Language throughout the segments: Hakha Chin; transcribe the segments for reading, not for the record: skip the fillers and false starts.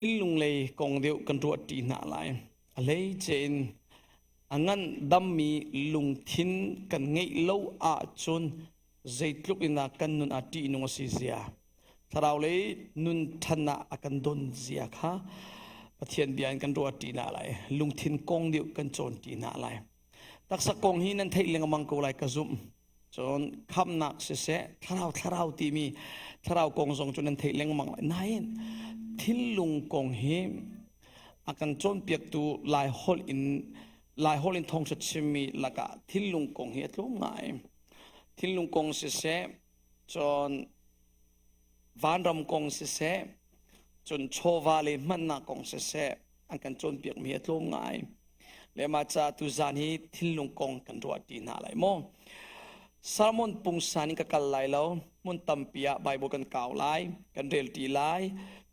Thinlung lei kong deuh kan ruah ṭi hna lai. A hleice in a ngan dammi lungthin kan ngeih lo ahcun zeitluk in dah kan nun ah ṭihnung a si zia, thlarau lei nun ṭhan ah a kan don zia kha Pathian bia in kan ruah ṭi hna lai. Lungthin kong deuh kan cawn ṭi hna lai. Taksa kong hi nan theih lengmang ko lai ka zumh. Cun khamnak siseh, thlarau thlarau timi thlarau kong zong cu nan theih lengmang lai. Nain thinlung kong hi a kan cawnpiaktu Lai holh in Lai holh in thawngṭha chimmi lakah thinlung kong hi a tlawm ngai. Thinlung kong siseh, cun vanram kong siseh, cun chawva le hmannak kong siseh, an kan cawnpiakmi hi a tlawm ngai. Le mah ca tuzaan hi thinlung kong kan ruah ṭi hna lai maw? Sermon pungsan in ka kal lai lo. Hmun tampi ah Bible kan kau lai, kan rel ṭi lai.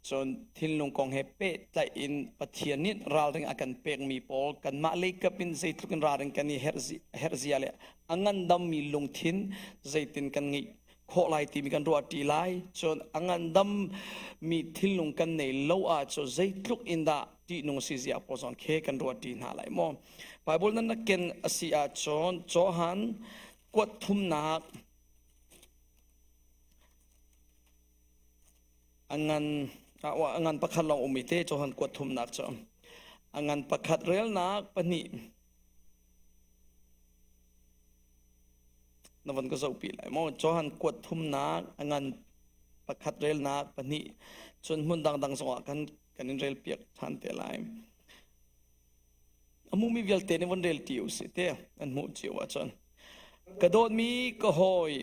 Cun thinlung kong he pehtlaih in Pathian nih ralring a kan pekmi pawl kanmah leikap in zeitluk in ralring kan i herh zia le a ngandammi lungthin zeitin kan ngeih khawh lai timi kan ruah ṭi lai. Cun a ngandammi thinlung kan nei lo ahcun zeitluk in dah ṭihnung si zia pawl zong khi kan ruah ṭi hna lai maw? Bible nan rak ken a si ahcun Johan kuat thumnak a ngan a ngan pakhat lawng um i te Johan kuat thumnak cu a ngan pakhat relnak pahnih na von ka zohpi lai maw Johan kuat thumnak a ngan pakhat relnak pahnih cun hmun dangdang zongah kan kan in rel piak ṭhan te lai a hmumi vialte nih von rel ti usih te an hmuh cio ahcun ka dawtmi ka hawi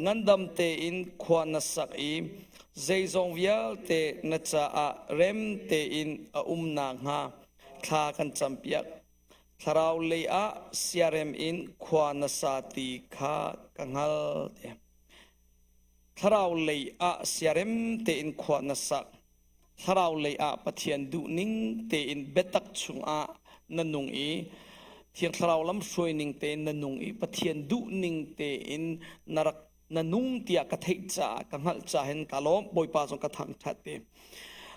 ngandam tein khua na sak i zeizong vialte na caah rem tein a um nakhnga thla kan campiak Thlarau lei ah siarem in khua na sa ti kha ka hngal te. Thlarau lei ah siarem tein khua na sak. Thlarau lei ah Pathian duhning tein biatak chungah na nung i Thiang Thlarau lamhruai ning tein na nung i Pathian duhning tein na rak na nung tiah ka theih caah ka hngalh caah hin ka lawm Bawipa zong ka thangṭhat ti.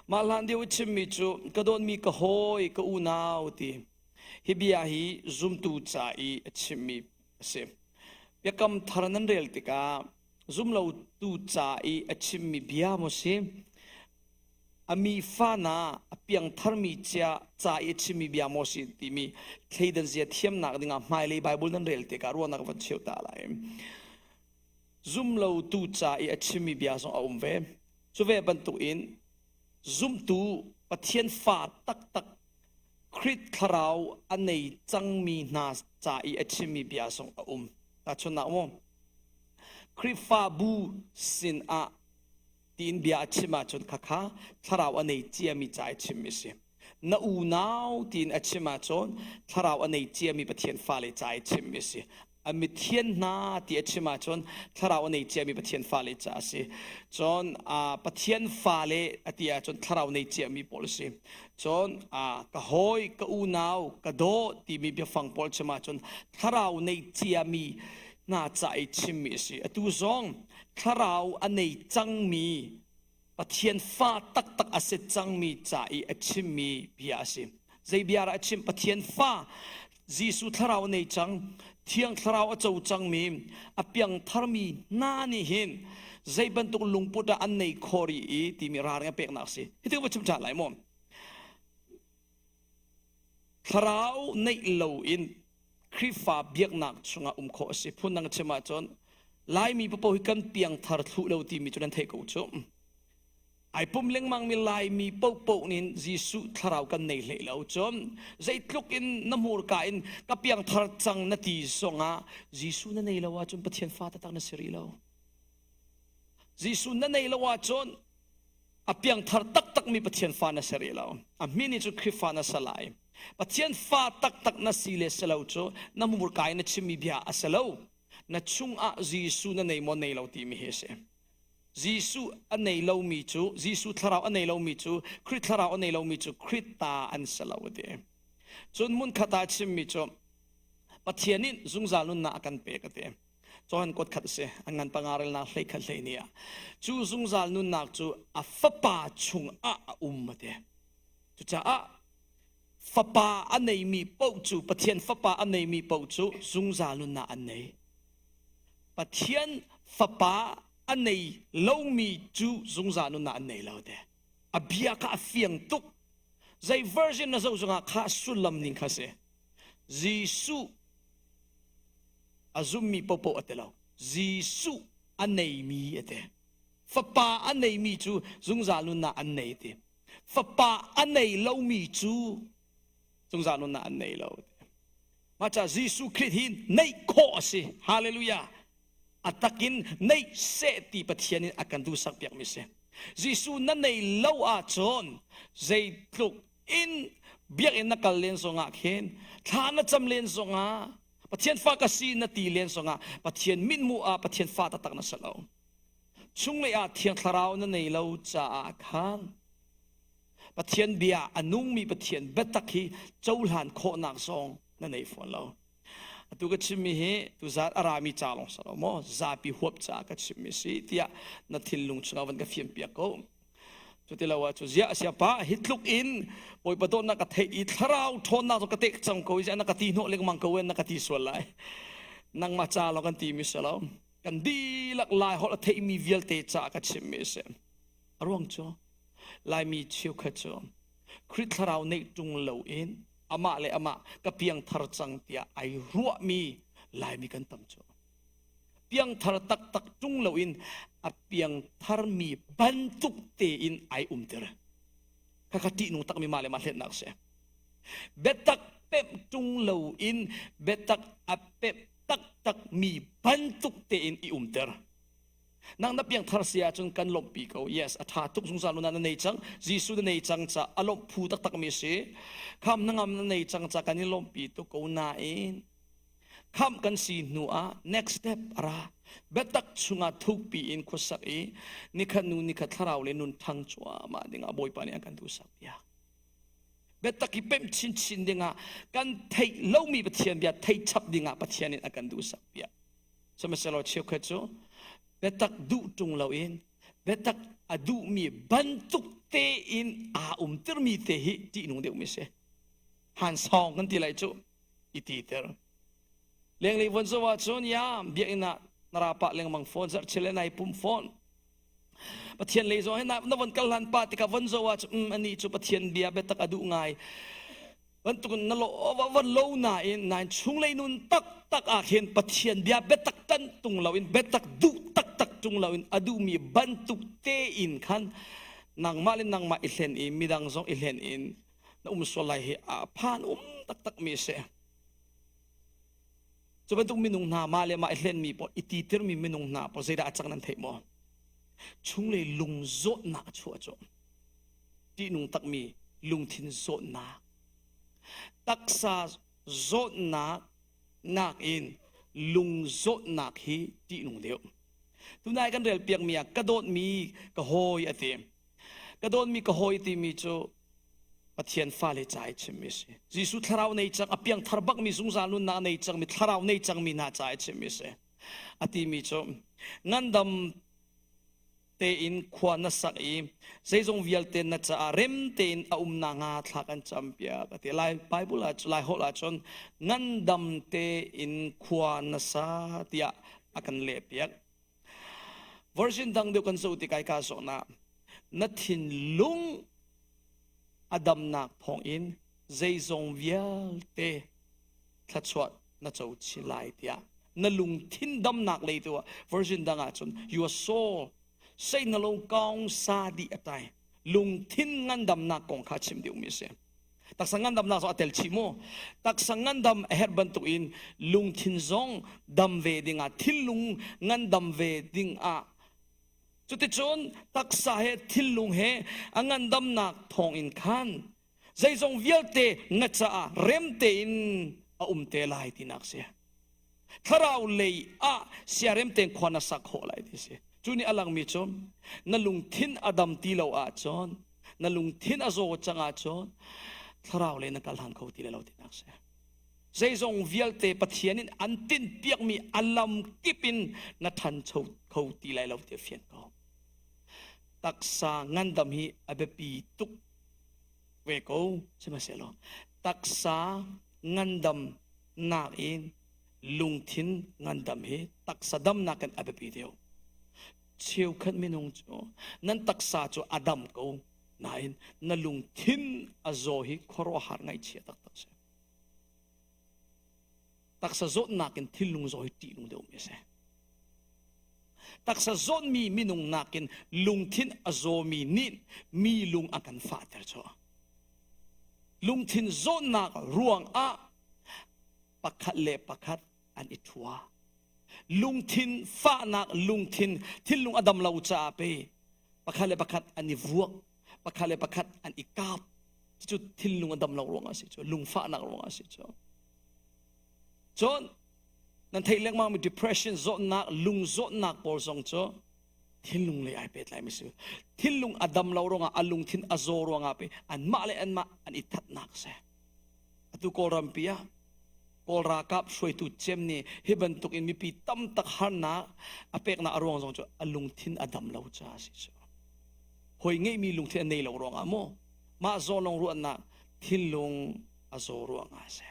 Mah hlan deuh i chimmi cu ka dawtmi ka hawi ka unau ti hi bia hi zumtu ca i a chimmi a si. Biakam thar nan rel tikah zumlotu ca i a chimmi bia maw si a mi fa na a piangtharmi cia ca i a chimmi bia maw si timi thleidan zia thiamnak dingah hmailei Bible nan rel tikah ruahnak van cheu ta lai. Zumlotu ca i a chimmi bia zong a um ve. Cu ve bantukin zumtu Pathian fa taktak Khrih thlarau a nei cangmi hna ca i a chimmi bia zong a um. Tahchunhnak mu, Khrihfabu sin ah tiin bia a chim ahcun khakha thlarau a nei ciami ca i chimmi si. Na unau tiin a chim ahcun thlarau a nei ciami Pathian fale ca i chimmi si. A mithian hna ti a chim ahcun thlarau a nei ciami Pathian fale ca a si. Cun Pathian fale a ti ahcun thlarau nei ciami pawl a si. Cun ka hawi, ka unau, ka daw timi biafang pawl chim ahcun thlarau nei ciami hna ca i chimmi a si. Atu zong thlarau a nei cangmi Pathian fa taktak a si cangmi ca i a chimmi bia a si. Zei bia dah a chim? Pathian fa Jesuh thlarau nei cang, Thiang Thlarau a co cangmi, a piangtharmi hna nih hin zei bantuk lungput ah an nei khawh rih i timi ralring a peknak a si. Hi ti va chim ṭhan lai maw? Thlarau neih loin Khrihfa biaknak chungah um khawh a si. Phundang chim ahcun Laimi paoh hi kan piangthar thluh lo timi cu nan theih ko cu. Ai pum lengmangmi Laimi paohpaoh nih Jesuh thlarau kan nei hlei lo. Cun zeitluk in na hmurka in ka piangthar cang na ti zongah Jesuh na nei lo ahcun Pathian fa taktak na si rih lo. Jesuh na nei lo ahcun a piangthar taktakmi Pathian fa na si rih lo. A min hi cu Khrihfa na si lai. Pathian fa taktak na si le si lo cu na hmurka in na chimmi bia a si lo. Na chungah Jesuh na nei maw nei lo timi hi a si. Jesuh a nei lomi cu Jesuh thlarau a nei lomi cu Khrih thlarau a nei lomi cu Khrih ta an si lo a ti. Cun hmunkhat ah chimmi cu Pathian nih zungzal nunnak a kan pek a ti. Johan kuat khat a si an ngan panga relnak hlei khat hlei ni ah cu zungzal nunnak cu a fapa chungah a um a ti. Cucaah Fapa a neimi paoh cu Pathian Fapa a neimi paoh cu zungzal nunnak an nei. Pathian Fapa a nei lomi cu zungzal nunnak an nei lo te. A bia kha a fiang tuk. Zei version na zoh zongah kha sullam ning kha si. Jesuh a zummi paohpaoh a ti lo. Jesuh a neimi a ti. Fapa a neimi cu zungzal nunnak an nei ti. Fapa a nei lomi cu zungzal nunnak an nei lo. Mah ca Jesuh Khrih hi neih khawh a si. Hallelujah. A takin neih seh ti Pathian in a kan duhsak piakmi si. Jesuh na nei lo ahcun zeitluk in biakinn na kal len zongah khin thla na cam len zongah Pathian fa ka si na ti len zongah Pathian mithmuh ah Pathian fa taktak na si lo. Chunglei ah Thiang Thlarau na nei lo caah khan Pathian bia a nungmi Pathian biatak hi cohlan khawhnak zong na nei fawn lo. Atu ka chimmi hi tuzat a rami ca lawng si lo maw zapi huap caah ka chimmi si tiah na thinlung chungah van ka fianpiak ko. Cuti lo ah cu ziah sia pa hi tluk in Bawipa dawtnak ka theih i thlarau ṭhawnnak cu ka tek cang ko i ziah na ka ti hnawh lengmang ko na ka ti sual lai. Nangmah ca lawng kan timi si lo. Kan dihlak Lai holh a theihmi vialte caah ka chimmi a si. A ruang cu Laimi cheukhat cu Khrih thlarau neih ṭung loin amah le amah ka piangthar cang tiah ai ruahmi Laimi kan tam cu. Piangthar taktak ṭung loin a piangtharmi bantuk tein ai umter. Khakha ṭihnung takmi mah le mah hletnak a si. Biatak pemh ṭung loin biatak a pemh taktakmi bantuk tein i umter. Nang na piangthar si ahcun kan lawmhpi ko. Yes, a ṭha tuk zungzal nunah na nei cang. Jesuh na nei cang ca a lawmh phu taktakmi si. Kham na ngam na nei cang ca kan i lawmhpi tuk ko nain khamh kan si hnu ah next step a ra. Biatak chungah thukpi in khuasak i nikhat nu nikhat thlarau le nun ṭhang cuahmah dingah Bawipa nih a kan duhsak piak. Biatak i pemh chinchin dingah kan theih lomi Pathian bia theih chap dingah Pathian in a kan duhsak piak. Sihmanhsehlaw cheukhat cu biatak duh ṭung loin biatak a duhmi bantuk tein aa umtermi te hi ṭihnung deuhmi a si. Hansawng kan ti lai cu i titer. Lenglei von zoh ahcun ya biakinn ah na ra pah lengmang fawn zarhchil le nai pum fawn. Pathian lei zong hi na von kal hlan pah tikah von zoh ahcun um anih cu Pathian bia biatak a duh ngai. Bantukin na lo van lo nain nain chunglei nun taktak ah khin Pathian bia biatak tan tung loin biatak duh taktak tung loin a duhmi bantuk tein khan nangmah le nangmah i hlen i midang zong i hlen in na um sual lai hi a phan um taktak mi a si. Cu bantuk minung hna mah le mah i hlenmi pawl i titirmi minung hna pawl zeidah a cang nan theih maw? Chunglei lung zawtnak a chuah cu. Ṭihnung takmi lungthin zawtnak, taksa zawtnak nakin lung zawtnak hi ṭihnung deuh. Tunai kan rel piakmi ah ka dawtmi ka hawi a ti. Ka dawtmi ka hawi timi cu Pathian fale ca i chimmi a si. Jesuh thlarau nei cang, a piangthar bakmi zungzal nunnak nei cangmi thlarau nei cangmi hna ca i chimmi a si. A timi cu ngandam tein khua na sak i zeizong vialte na caah rem tein a um nakhnga thla kan campiak a ti. Lai Bible ah Lai holh ahcun ngandam tein khua na sa tiah a kan lehpiak. Version dang deuh kan zoh tikah ka zawn ah na thinlung a damnak thawngin zeizong vialte thluachuah na co chin lai tiah na lungthin damnak lei tu ah version dang ahcun your soul sei na lo kaung sa di atai lungthin ngandamnak kong kha chim deuhmi a si. Taksa ngandamnak zong a tel chih mu. Taksa ngandam a herh bantuk in lungthin zong dam ve dingah thinlung ngandam ve dingah cuticun taksa he thinlung he a ngandamnak thawngin khan zeizong vialte na caah rem tein a um te lai tinak si. Thlarau lei ah siarem tein khua na sak khawh lai ti si. Cu nih a langmi cu na lungthin a dam ti lo ahcun na lungthin a zaw cang ahcun thlarau lei na kal han kho ti lo tinak si. Zeizong vialte Pathian in an tinhpiakmi a lam kip in na ṭhancho kho ti lai lo ti a fian ko. Taksa ngandam hi a biapi tuk. ve ko. Sihmanhsehlaw taksa ngandam nakin lungthin ngandam hi taksa damnak in a biapi deuh. Cheukhat minung cu nan taksa cu a dam ko nain na lungthin a zaw hi khuaruahhar ngaihchia taktak si. Taksa zawtnak in thinlung zaw hi ṭihnung deuhmi a si. Taksa zawtmi minung nakin lungthin a zawmi nih mi lung a kan fahter cu. Lungthin zawtnak ruangah pakhat le pakhat an i ṭhua. Lungthin fahnak lungthin thinlung a dam lo caah pe pakhat le pakhat an i vuak, pakhat le pakhat an i kap. Cucu thinlung a dam lo ruangah a si cu, lungfahnak ruangah a si cu. Cun nan theih lengmang mi depression zawtnak, lung zawtnak pawl zong cu thinlung lei ai pehtlaimi si. Thinlung a dam lo ruangah, a lungthin a zaw ruangah pe anmah le anmah an i thatnak a si. Atu Kawlram pi ah Kawl ralkap hruaitu cem nih hi bantuk in mipi tam tak harnak a peknak a ruang zong cu a lungthin a dam lo caah a si cu. Hawi ngeihmi lungthin a nei lo ruangah maw mah zaw lawng ruahnak thinlung a zaw ruangah a si.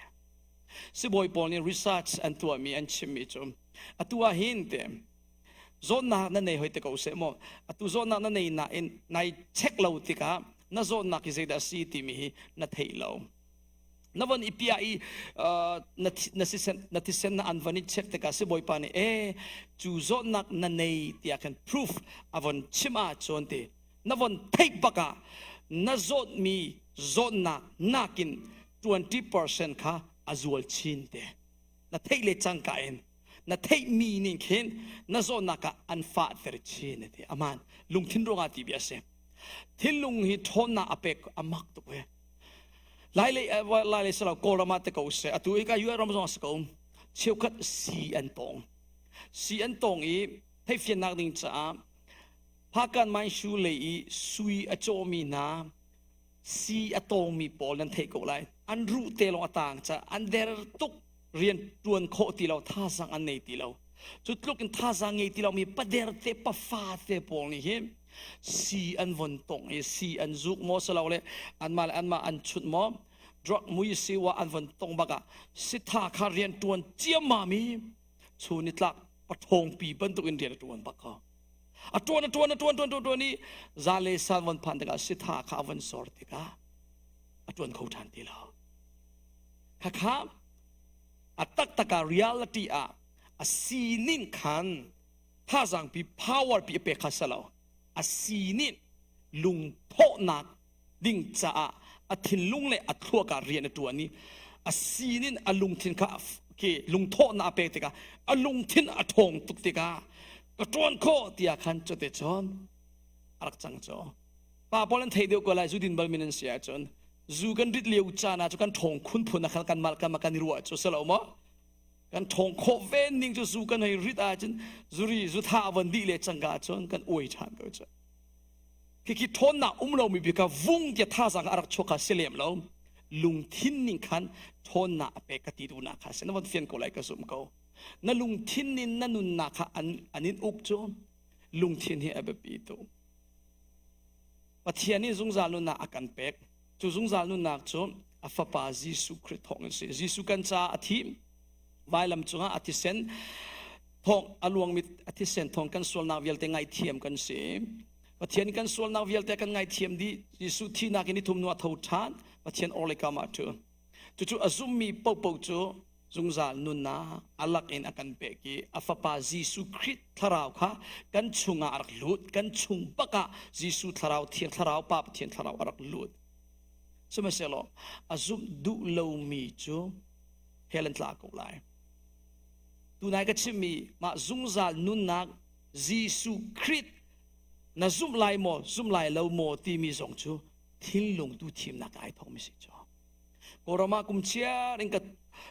Sibawi pawl nih research an tuahmi an chimmi cu atu ah hin te zawtnak na nei hoi te ko seh maw atu zawtnak na nei nain nai check lo tikah na zawtnak hi zeidah a si timi hi na theih lo na von i piah i na na sisen na thisen na an von i check tikah sibawipa nih e cu zawtnak na nei tiah khan proof a von chim ah cun ti na von theih bak ah na zawtmi zawtnak nakin 20% kha a zual chin te na theih le cangka in na theihmi ning khin na zawtnak ah an fahter chin a ti aman lungthin ruangah ti bia a si thinlung hi ṭhawnnak a pek a mak tuk ve lai le lai le salo kawlram ah te ko se atu i ka US ram zong a si ko cheukhat si an tong si an tong i theihfiannak ding caah Phakan Manshu lei i sui a cawmi hna si a tawngmi pawl nan theih ko lai an ruh te lawng a tang ca an der tuk rian tuan khawh ti lo thazang an nei ti lo cu tluk in thazang ngei ti lomi pader te pafa te pawl nih hin si an von tong i si an zuk maw silo le anmah le anmah an chunh maw drug mui siwa an von tong bak ah sitha kha rian tuan ciammam i chun ni tlak pathawngpi bantuk in rian a tuan bak ko a tuan a tuan a tuan tuan tuan tuan i za le san von phan tikah sitha kha a von sor tikah a tuan kho ṭhan ti lo khakha a taktak ah reality ah a sining khan thazaang pi power pi a pek kha salo a sining lungthawhnak ding caah a thinlung le a thluak ah rian a ṭuan i a sinin a lungthin kha ke lungthawhnak a pek tikah a lungthin a ṭhawng tuk tikah ka ṭuan khawh tiah khan cute cun a rak cang cu pa pawl an thei deuh ko lai zu din bal min an si ahcun zu kan rit lio caan ah cu kan ṭhawng khun phun ah khan kan mal kan kan i ruah cu si lo maw kan ṭhawng khawh ve ning cu zu kan hei rit ahcun zuri zu tha von dih le cangka cun kan uai ṭhan ko cu Khikhi ṭhawnnak um lomi bia kha vung tiah thazaang a rak chuak kha si lem lo. Lungthin ning khan ṭhawnnak a pek ka ti duhnak kha a si. Na von fian ko lai ka zumh ko. Na lungthin in na nunnak kha an, an in uk cu lungthin hi a biapi tuk. Pathian nih zungzal nunnak a kan pek. Cu zungzal nunnak cu a fapa Jesuh Khrih thawng in si. Jesuh kan caah a thi. Vailam cungah a thisen thawng a luangmi a thisen thawng kan sualnak vialte ngaihthiam kan si. Pathian kan sualnak vialte kan ngaihthiam dih. Jesuh thihnak in nithum hnu a tho ṭhan. Pathian orhlei kam ah ṭhu. Cucu a zummi paohpaoh cu zungzal nunnak a lak in a kan pek i a fapa Jesuh Khrih thlarau kha kan chungah a rak lut. Kan chung bak ah Jesuh thlarau, Thiang Thlarau, Pa Pathian thlarau a rak lut. Sihmanhsehlaw a zumh duh lomi cu hell an tla ko lai. Tunai ka chimmi mah zungzal nunnak Jesuh Khrih na zumh lai maw zumh lai lo maw timi zong cu thinlung tu thimnak ai thawkmi si cu. Kawlram ah kum chiar in ka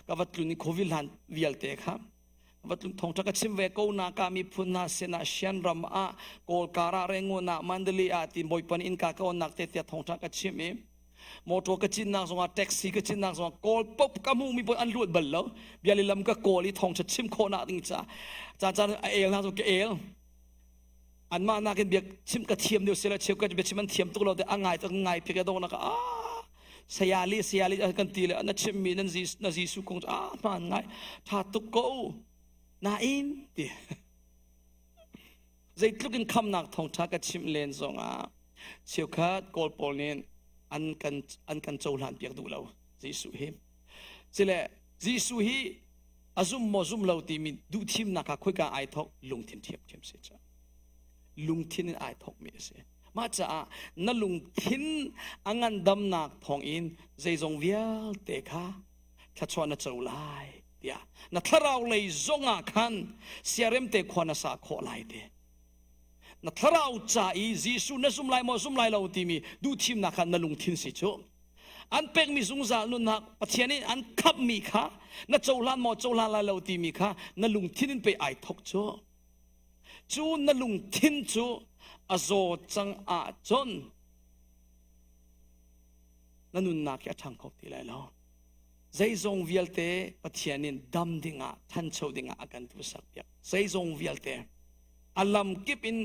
ka va tlun i covid hlan vialte kha va tlun thawngtha ka chim ve ko na ka miphun hna sinah Shan ram ah Kawlkar ah Rangoon ah Mandalay ah ti Bawipa nih innka ka onnak te tiah thawngtha ka chim i motor ka cinnak zongah taxi ka cinnak zongah kawl pop ka hmuhmi pawl an luat bal lo bia lam ka kawl i thawngtha chim khawhnak ding ca caan caan a el hna zong ka el anmah nakin bia chim ka thiam deuh sila cheu ka bia chim an thiam tuk lo te a ngai tak ngai pek dong nak ah. Saya le saya le kan ti le na chimmi nan na Jesuh kong cu ah hmaan ngai tha tuk ko nain ti zeitluk in khamnak thawngtha ka chimh len zongah cheukhat Kawl pawl nih an kan an kan cohlan piak duh lo Jesuh hi cile Jesuh hi a zum maw zum lo timi duhthimnak kha khoika ai thok lungthin thiamthiam si ca lungthin in ai thokmi a si mah caah na lungthin a ngandamnak thawngin zeizong vialte kha thluachuah na co lai tiah na thlarau lei zongah khan siaremte khua na sa khawh lai te na thlarau ca i Jesuh na zum lai maw zum lai lo timi duhthimnak kha na lungthin si cu an pekmi zungzal nunnak Pathian in an khamhmi kha na cohlan maw cohlan lai lo timi kha na lungthin in pei ai thok cu cu na lungthin cu a zaw cang ahcun na nunnak hi a ṭhang kho ti lai lo. Zeizong vialte Pathian in dam dingah, ṭhancho dingah a kan duhsak piak. Zeizong vialte a lam kip in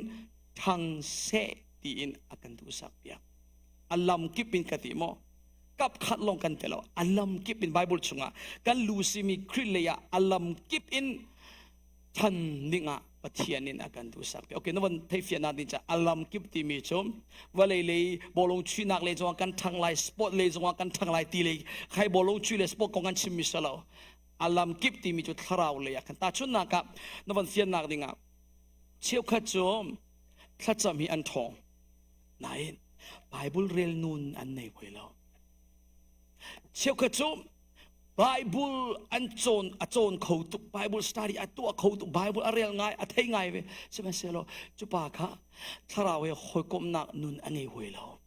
ṭhang seh tiin a kan duhsak piak. A lam kip in ka ti maw? Kap khat lawng kan ti lo. A lam kip in Bible chungah kan lu simi Khrih lei ah a lam kip in than dingah Pathian in a kan duhsak. Okay, na van theihfiannak ding ca alam kip timi cu vawlei lei bawlung chuihnak lei zongah kan thang lai, sport lei zongah kan thang lai ti lei khai bawlung chuih le sport kong kan chimmi si lo. Alam kip timi cu thlarau lei ah kan tahchunhnak ah na van fiannak dingah cheukhat cu thlacam hi an ṭhawng. Nain Bible rel nun an nei hoi lo. Cheukhat cu Bible an cawn a cawn kho tuk Bible study a tuah kho tuk Bible a rel ngai a thei ngai ve sihmanhsehlaw cu pa kha thlarau he hawikomhnak nun a ngei hoi lo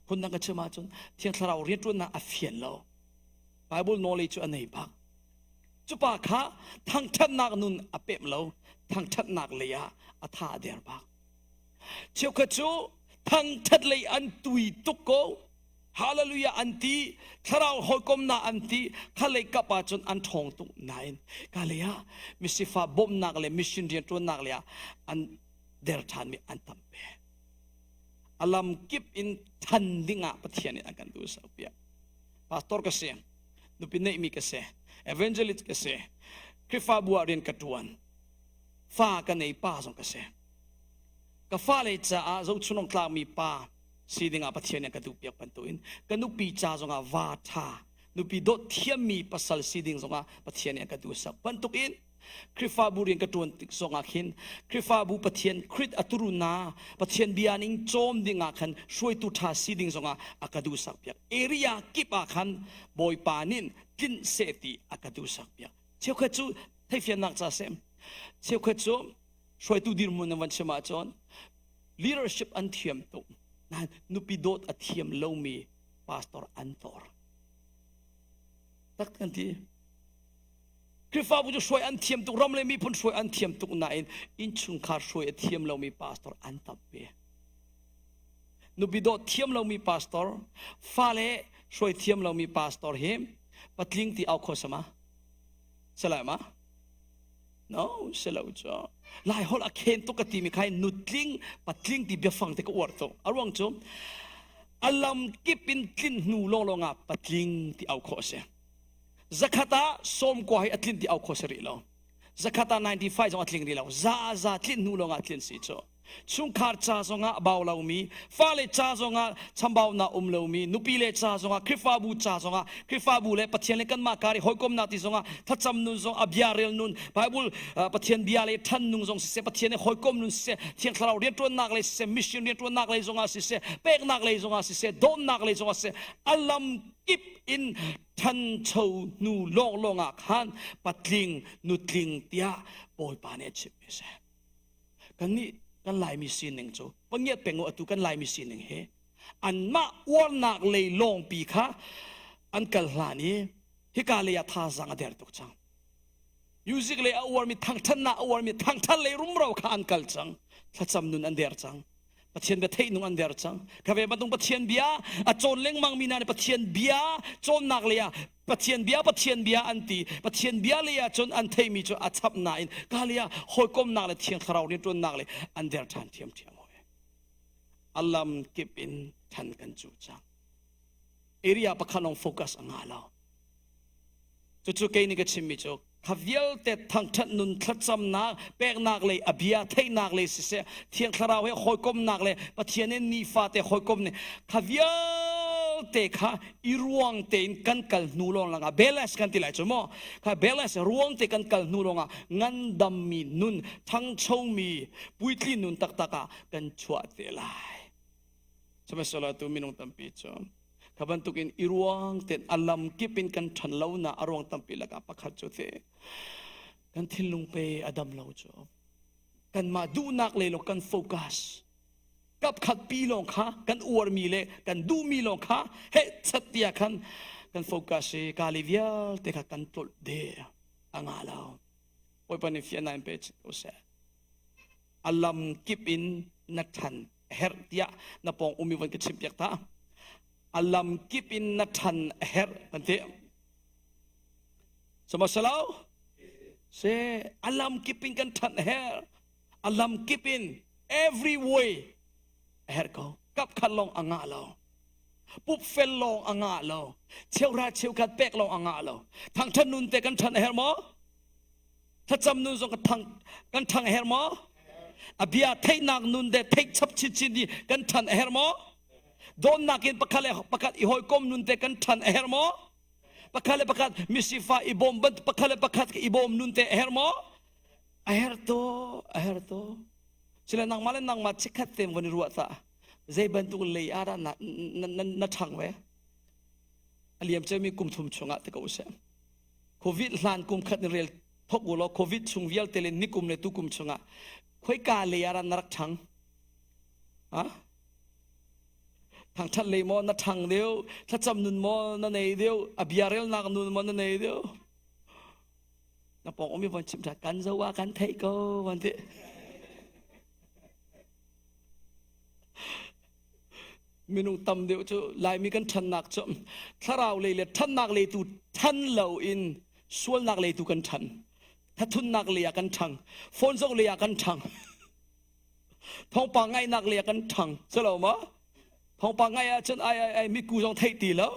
phundang ka chim ahcun thiang thlarau rianṭuannak a fian lo Bible knowledge cu a nei bak cu pa kha thangṭhatnak nun a pemh lo thangṭhatnak lei ah a tha a der bak cheukhat cu thangṭhat lei an tui tuk ko Hallelujah an ti, thlarau hawikomnak an ti, khalei kap ahcun an ṭhawng tuk nain ka lei ah misifa bawmhnak le mission rianṭuannak lei ah an der ṭhanmi an tam ve. A lam kip in than dingah Pathian nih an kan duh piak. Pastor ka si, nupi neihmi ka si, evangelist ka si, Khrihfabu ah rian ka ṭuan, fa ka nei pa zong ka si. Ka fale caah zohchunawk tlakmi pa si dingah Pathian nih a ka duhpiak bantukin ka nupi ca zongah va ṭha nupi dawt thiammi pasal si ding zongah Pathian nih a ka duhsak bantukin Khrihfabu rian ka ṭuan tik zongah khin Khrihfabu Pathian Khrih a turuna Pathian bia ning cawm dingah khan hruaitu ṭha si ding zongah a ka duhsak piak area kip ah khan Bawipa nih tlinh seh ti a ka duhsak piak cheukhat cu theihfiannak ca sem cheukhat cu hruaitu dirhmun nan van chim ahcun leadership an thiam tuk nain nupi dawt a thiam lomi pastor an tor tak kan ti Khrihfabu cu hruai an thiam tuk ram le miphun hruai an thiam tuk nain innchungkhar hruai a thiam lomi pastor an tam ve nupi dawt thiam lomi pastor fale hruai thiam lomi pastor hi patling ti au kho sama salai ma No, si lo cu. Lai holh a khen tuk ka timi kha nutling, patling ti biafang te ka uar tuk. A ruang cu a lam kip in tlin hnu lawnglawng ah patling ti au khawh a si. Zakhat ah sawmkua hi a tlin ti au khawh si rih lo. Zakhat ah 95 zong a tling rih lo. Za za tlin hnu lawng ah tlin si cu. Chungkhar ca zongah a bau lomi, fale ca zongah chambaunak um lomi, nupi le ca zongah, Khrihfabu ca zongah, Khrihfabu le Pathian le kanmah kar i hawikomnak ti zongah, thlacam nun zong, a bia rel nun, Bible Pathian bia le ṭhan nung zong siseh, Pathian he hawikom nun siseh, Thiang Thlarau rianṭuannak lei siseh, mission rianṭuannak lei zongah siseh, peknak lei zongah siseh, dawtnak lei zongah siseh, a lam kip in ṭhancho hnu lawnglawng ah khan patling, nutling tiah Bawipa nih a chimmi a si. Kannih kan Laimi sining cu pangiat peng u atu kan Laimi sining hi anmah uarnak lei lawngpi kha an kal hlan i hika lei ah thazaang a der tuk cang. Music lei a uarmi thangthatnak a uarmi thangthat lei rumro kha an kal cang. Thlacam nun an der cang. Pathian bia theih nung an der cang. Ka ve bantuk Pathian bia a cawn lengmang mi hna nih Pathian bia cawnnak lei ah Pathian bia Pathian bia an ti. Pathian bia lei ah cun an theihmi cu a chap nain ka lei ah hawikomnak le thiang thlarau rianṭuannak le an der ṭhan ṭhiamṭhiam hoi. A lam kip in ṭhan kan cu cang. Area pakhat lawng focus a ngah lo. Cucu kei nih ka chimmi cu kha vialte thangṭhat nun thlacamnak peknak lei a bia theihnak lei siseh thiang thlarau he hawikomnak le Pathian in nifate hawikom nih kha vialte kha i ruang tein kan kal hnu lawng langah balance kan ti lai cu maw kha balance ruang te kan kal hnu lawngah ngandammi nun ṭhangchomi puitli nun taktak ah kan chuah te lai sihmanhsehlaw tu minung tampi cu Kha bantukin i ruang tein a lam kip in kan ṭhan lonak a ruang tampi lakah pakhat cu ti kan thinlung pe a dam lo cu kanmah duhnak lei lawng kan focus kapkhat pi lawng kha kan uarmi le kan duhmi lawng kha heh chat tiah khan kan focus i kali vialte kha kan tlolh de a nga lo Bawipa nih fiannak in pe chin ko seh a lam kip in na ṭhan a herh tiah na pawng umi von ka chimpiak ta. A lam kip in na ṭhan a herh kan ti. Sihmanhsehlaw se a lam kip in kan ṭhan a herh. A lam kip in every way a herh ko. Kap khat lawng a ngah lo. Pup fel lawng a ngah lo. Cheuhra cheukhat pek lawng a ngah lo. Thangṭhat nun te kan ṭhan a herh maw? Thlacam nun zong kan thang kan ṭhang a herh maw? A bia theihnak nun de theih chap chinchin hi kan ṭhan a herh maw? Dawtnak in pakhat le pakhat i hawikom nun te kan ṭhan a herh maw? Pakhat le pakhat misifa i bawm bantuk pakhat le pakhat i bawm nun te a herh maw? A herh to, a herh to. Sile nangmah le nangmah chikkhat te von i ruah ta. Zei bantuk lei ah dah na, na, na, na ṭhang ve? A liam cemi kum thum chungah te ko usih. Covid hlan kum khat in rel thok u law Covid chung vialte le nikum le tukum chungah khoika lei ah na rak ṭhang? Ha? Thangṭhat lei maw na ṭhang deuh? Thlacam nun maw na nei deuh? A bia relnak nun maw na nei deuh? Na pawng um i von chim ṭha kan zo ah kan theih ko van ti. Minung tam deuh cu Laimi kan ṭhannak cu thlarau lei le ṭhannak lei tu ṭhan loin sualnak lei tu kan ṭhan. Thathunnak lei ah kan ṭhang. Phone zoh lei ah kan ṭhang. Thawngpang ngaihnak lei ah kan ṭhang. Si lo maw? Thawngpang ngaih ahcun ai ai ai miku zong theih ti lo.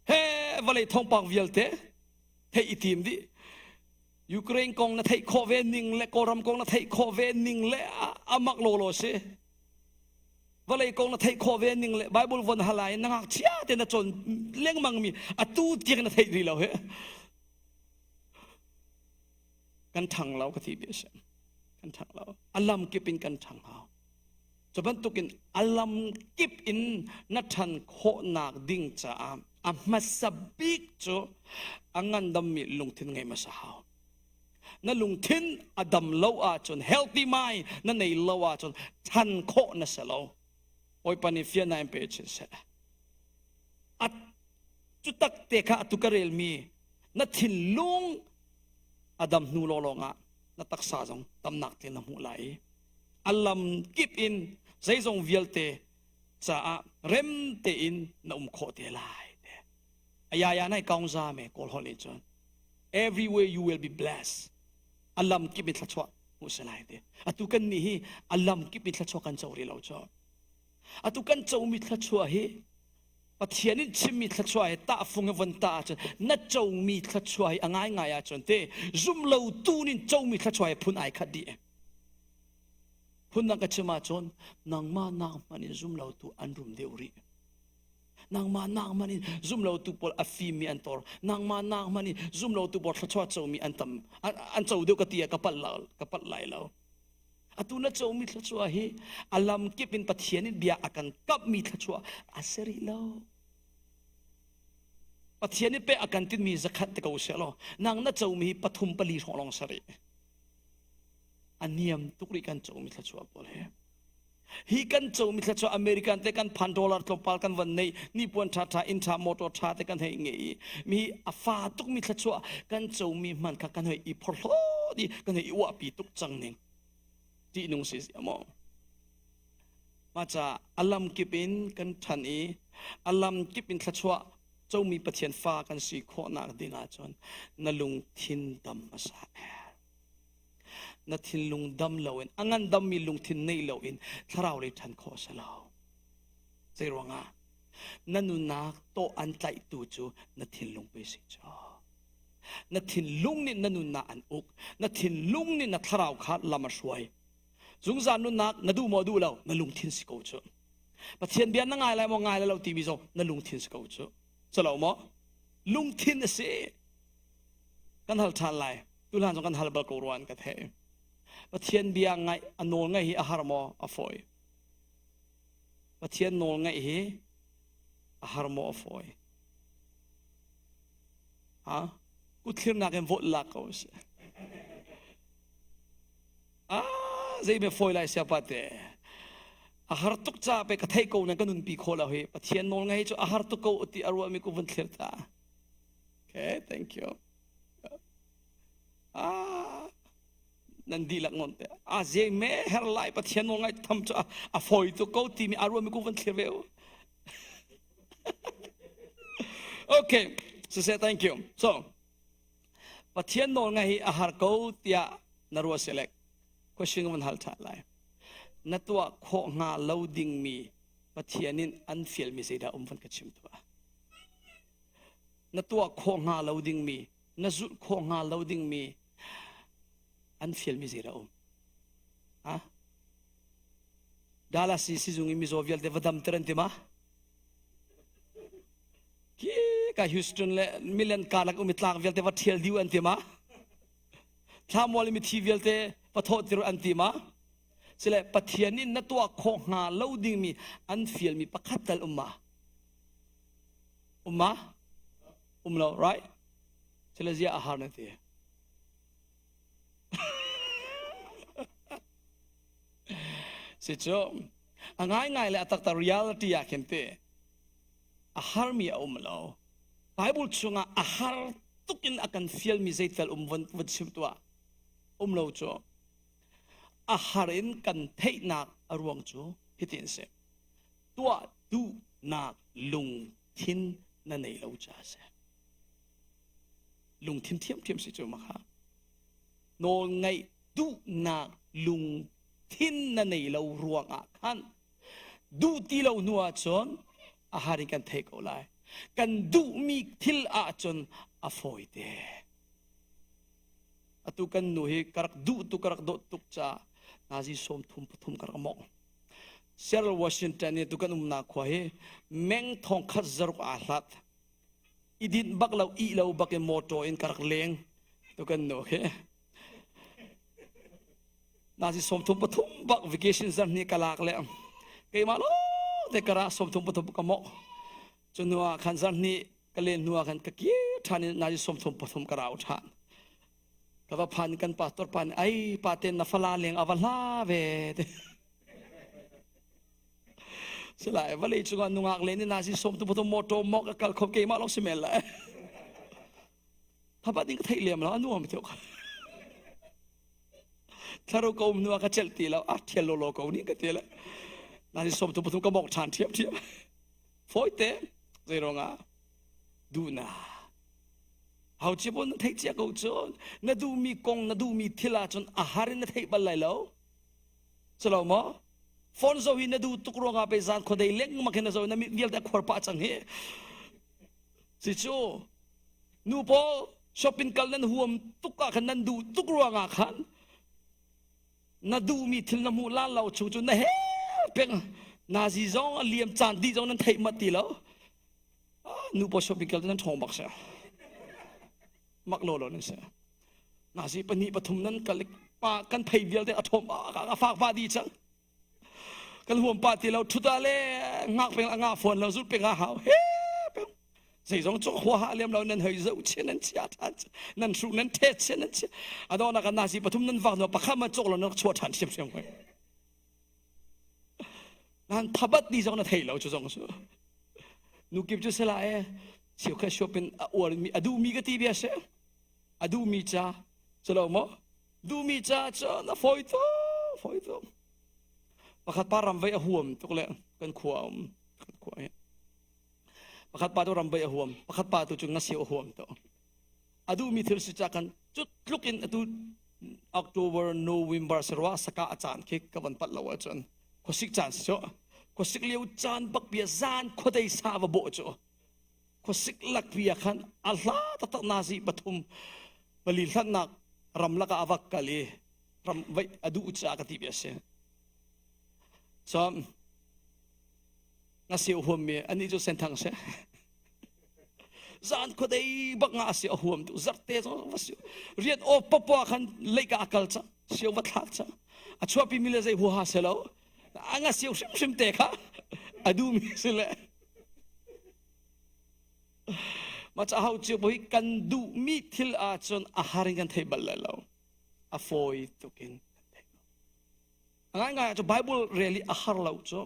He vawlei thawngpang vialte theih i tim dih. Ukraine kong na theih khawh ve ning le Kawlram kong na theih khawh ve ning le a mak lawlaw si. Vawlei kong na theih khawh ve ning le Bible von halai na ngakchia te na cawn lengmang mi atu tiang na theih rih lo he. Kan ṭhang lo ka ti bia si. Kan ṭhang lo. A lam kip in kan ṭhang hau. Cu bantukin a lam kip in na ṭhan khawhnak ding caah a hmasa bik cu a ngandammi lungthin ngei hmasa hau. Na lungthin a dam lo ahcun healthy mind na nei lo ahcun ṭhan khawh na si lo. Bawipa nih fiannak in pe chin seh. A cu tak te kha atu ka relmi na thinlung a dam hnu lawnglawng ah na taksa zong damnak te na hmuh lai i a lam kip in zeizong vialte caah rem tein na um khawh te lai te ayaya nai kaung za me kawl holh nih cun everywhere you will be blessed a lam kip in thluachuah hmuh si lai te atu kan nih hi a lam kip in thluachuah kan co rih lo cu atu kan comi thluachuah hi Pathian in chimmi thluachuah hi tahfung i von tah ahcun na comi thluachuah hi a ngaingai ahcun te zumlo tu nin comi thluachuah hi phun ai khat dih. Phundang ka chim ahcun nangmah nak hmanh in zumlo tu an rum deuh rih. Nangmah nak hmanh in zumlo tu pawl a fimmi an tor. Nangmah nak hmanh in zumlo tu pawl thluachuah comi an tam an co deuh ka ti ah ka palh ka palh lai lo. Atu na comi thluachuah hi a lam kip in Pathian in bia a kan kamhmi thluachuah a si rih lo. Pathian nih pe a kan tinmi zakhat te ko seh law nang na comi hi pathum pali hrawng lawng si rih. A niam tuk rih kan comi thluachuah pawl hi. Hi kan comi thluachuah American te kan phan dollar tlawmpal kan van nei nipuan ṭha ṭha inn ṭha motor ṭha te kan hei ngei i mi a fa tukmi thluachuah kan comi hman kha kan hei i phorhlawt i kan hei i uahpi tuk cang ning ṭihnung si sia maw mah ca a lam kip in kan ṭhan i a lam kip in thluachuah comi Pathian fa kan si khawhnak ding ahcun na lungthin dam hmasa na thinlung dam loin a ngandammi lungthin nei loin thlarau lei ṭhan khawh a si lo. Zei ruangah? Na nunnak tawh an tlaihtu cu na thinlung pe si cu. Na thinlung nih na nunnak an uk. Na thinlung nih na thlarau kha lam a hruai. Zungzal nunnak na duh maw duh lo na lungthin si ko cu. Pathian bia na ngai lai maw ngai lai lo timi zong na lungthin si ko cu. Calo maw? Lungthin a si. Kan hal ṭhan lai. Tuhlan zong kan hal bal ko rua an ka theih. Pathian bia ngaih a nawl ngaih hi a har maw a fawi? Pathian nawl ngaih hi a har maw a fawi? Ha? Kuthlirnak in vote lak ko si. Ah, zei me fawi lai siapa te. A har tuk ca pe ka thei ko nan ka nunpi kho lo hi. Pathian nawl ngai cu a har tuk ko ti a ruah mi ku vun thlir ta. Okay, thank you. Ah, nan dihlak non te. A zei me her lai Pathian nawl ngai tham cu a fawi tuk ko timi a ruah mi ku vun thlir ve u. Okay, so say thank you. So, Pathian nawl ngai hi a har ko tiah na ruah selek. Question van hal ṭhan lai. Na tuah khawh hnga lo dingmi Pathian in an fialmi zeidah um van ka chim tuah. Na tuah khawh hnga lo dingmi, na zulh khawh hnga lo dingmi an fialmi zeidah um? Ha? Dallas i sizung i mizaw vialte va damter an ti ma? Khi ka Houston le million karlak um i tlang vialte va ṭhial diu an ti ma? Thlamual i mithi vialte va thawhtir an ti ma? Sile Pathian in na tuah khawh hnga lo dingmi an fialmi pakhat tal um ma? Um ma? Um lo, right? Sile zia a har na ti. Si cu a ngaingai le a taktak reality ah khin te a harmi a um lo. Bible chungah a har tuk in a kan fialmi zeital um von von chim tuah um lo cu a har in kan theihnak a ruang cu hitin si tuah duhnak lungthin na nei lo ca si lungthin thiamthiam si cu makha nawl ngaih duhnak lungthin na nei lo ruangah khan duh ti lo hnu ahcun a har in kan theih ko lai kan duhmi thil ahcun a fawi te atu kan nu hi ka rak duh tu ka rak dawt tuk ca nazi sawm thum pathum ka rak mong Seattle Washington i tu kan umnak khua hi meng thong khat zaruk aa hlat i dinh bak lo ih lo bak in motor in ka rak leng tu kan nu khi nazi 33 bak vacation zan ni ka lak le keimah lo te kara 33 ka mok cu hnu ah khan zan ni ka len hnu ah khan ka kir ṭhan in nazi 33 ka rau ṭhan ka va phan kan pastor pa nih ai pa ten na fala leng ava hla ve te Silai vawlei cungah nungak len in nazi som tu pathum motor mok a kal kho keimah lawng si men lai. Thapat ding ka theih lem lo a nuam tuk. Thlaru ko um nu ka celh ti lo a thial lo lo ko ni ka ti le. Nazi som tu pathum ka mok ṭhan thiam thiam. Foi te zei ruangah duhna. Hau chi pon na theih cia ko cun na duhmi kong na duhmi thil ahcun a har in na theih bal lai lo. Culo maw? Phone zo hi na duh tuk ruangah pe zan khuadei lengmang hin na zo na mit vialte a khuar pah cang hi. Si cu nu pawl shopping kal nan huam tuk ah khan nan duh tuk ruangah khan na duhmi thil na hmuh lan lo chung cu na he peng nazi zong a liam caan dih zong nan theih mat ti lo. Nu pawl shopping kal nan ṭhawng bak si. Mak lo lo nan si. Nazi pahnih pathum nan kal pa kan phei vialte a ṭhawm a fak pa di cang. Kan huam pa ti lo ṭhut ah le ngak peng a ngah fawn lo zut peng a hau he peng. Zeizong cu hua ha lem lo nan hoi zoh chia nan chia ṭhan nan hruh nan thet chia nan chia. A dawhnak ah nazi pathum nan vak no pakhat man cawk lo nan chuah ṭhan hrimhrim hoi. Nan thabat ni zong na thei lo cu zong cu. Nu kip cu sela e cheukhat shop in a uar mi a duhmi ka ti bia si. A duhmi ca cu lo maw? Duhmi ca cu na fawi tuk, fawi tuk. Pakhat pa ram vei a huam tuk le kan khua um kan khua hi. Pakhat pa tu ram vei a huam, pakhat pa tu cu ngasio a huam to. A duhmi thil si ca kan cu tluk in atu October, November sarwa saka a caan khi ka van pat lo ahcun khuasik caan si cu. Khuasik lio caan bak bia zan khuadei sa va bawh cu. Khuasik lak bia khan a hla taktak nazi pathum pali hlatnak ramlak ah a va kal i ram vaih a duh caah ka ti bia si. So nga si huam mi ani cu senthang si. Zan khuadei bak nga si a huam tu zarte zong va si. Rian aw papua khan leika a kal ca sio va thlak ca. A chuahpi mi le zei huaha se lo. A nga sio hrimhrim te kha a duh mi si le. Ma ca hau cio hi kan duh mi thil ahcun a har in kan thei bal lai lo. A fawi tuk in kan thei. A ngaingai ah cu Bible rel hi a har lo cu.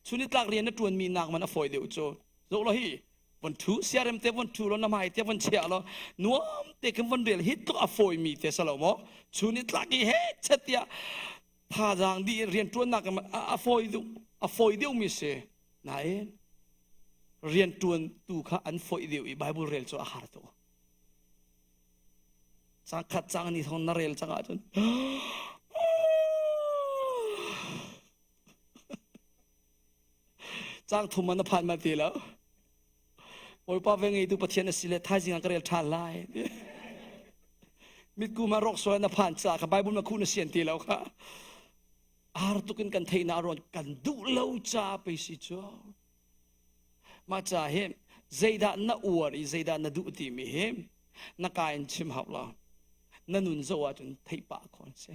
Chunitlak rian na ṭuanmi nak man a fawi deuh cu. Zoh law hi von ṭhu siarem te von ṭhu law na hmai te von chiah law nuam te khin von rel hi tluk a fawimi te si lo maw? Chunitlak i he chet tiah thazaang dih in rian ṭuannak a fawi deuh a fawi deuhmi si. Nain rian ṭuan tu kha an fawih deuh i Bible rel cu a har tuk. Cang khat cang ni thong na rel cang ahcun cang thum man na phan ma ti lo. Bawipa ve ngeitu Pathian a si le thaizing ah ka rel ṭhan lai. Mitku ma rawk sual na phan ca kha Bible ma khuh na sian ti lo kha. Ar tuk in kan theihna ruan kan duh lo ca pe si cu. Mah ca hi zeidah na uar i zeidah na duh timi hi na ka in chim hau lo. Na nun zoh ahcun theih pah khawh an si.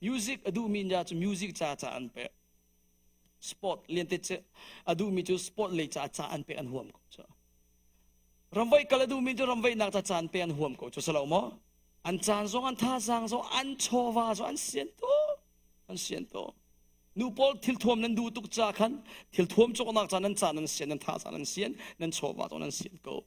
Music a duhmi nya cu music ca ca an pek. Sport liante cu a duhmi cu sport lei ca ca an pek an huam ko cu. Ramvaih kal a duhmi cu ramvaihnak ca ca an pek an huam ko cu si lo maw? An caan zong an thazaang zong an chawva zong an sian tuk. An sian tuk. Nu pawl thilthuam nan duh tuk ca khan thilthuam cawknak ca nan ca nan sian nan tha ca nan sian nan chawva zong nan sian ko.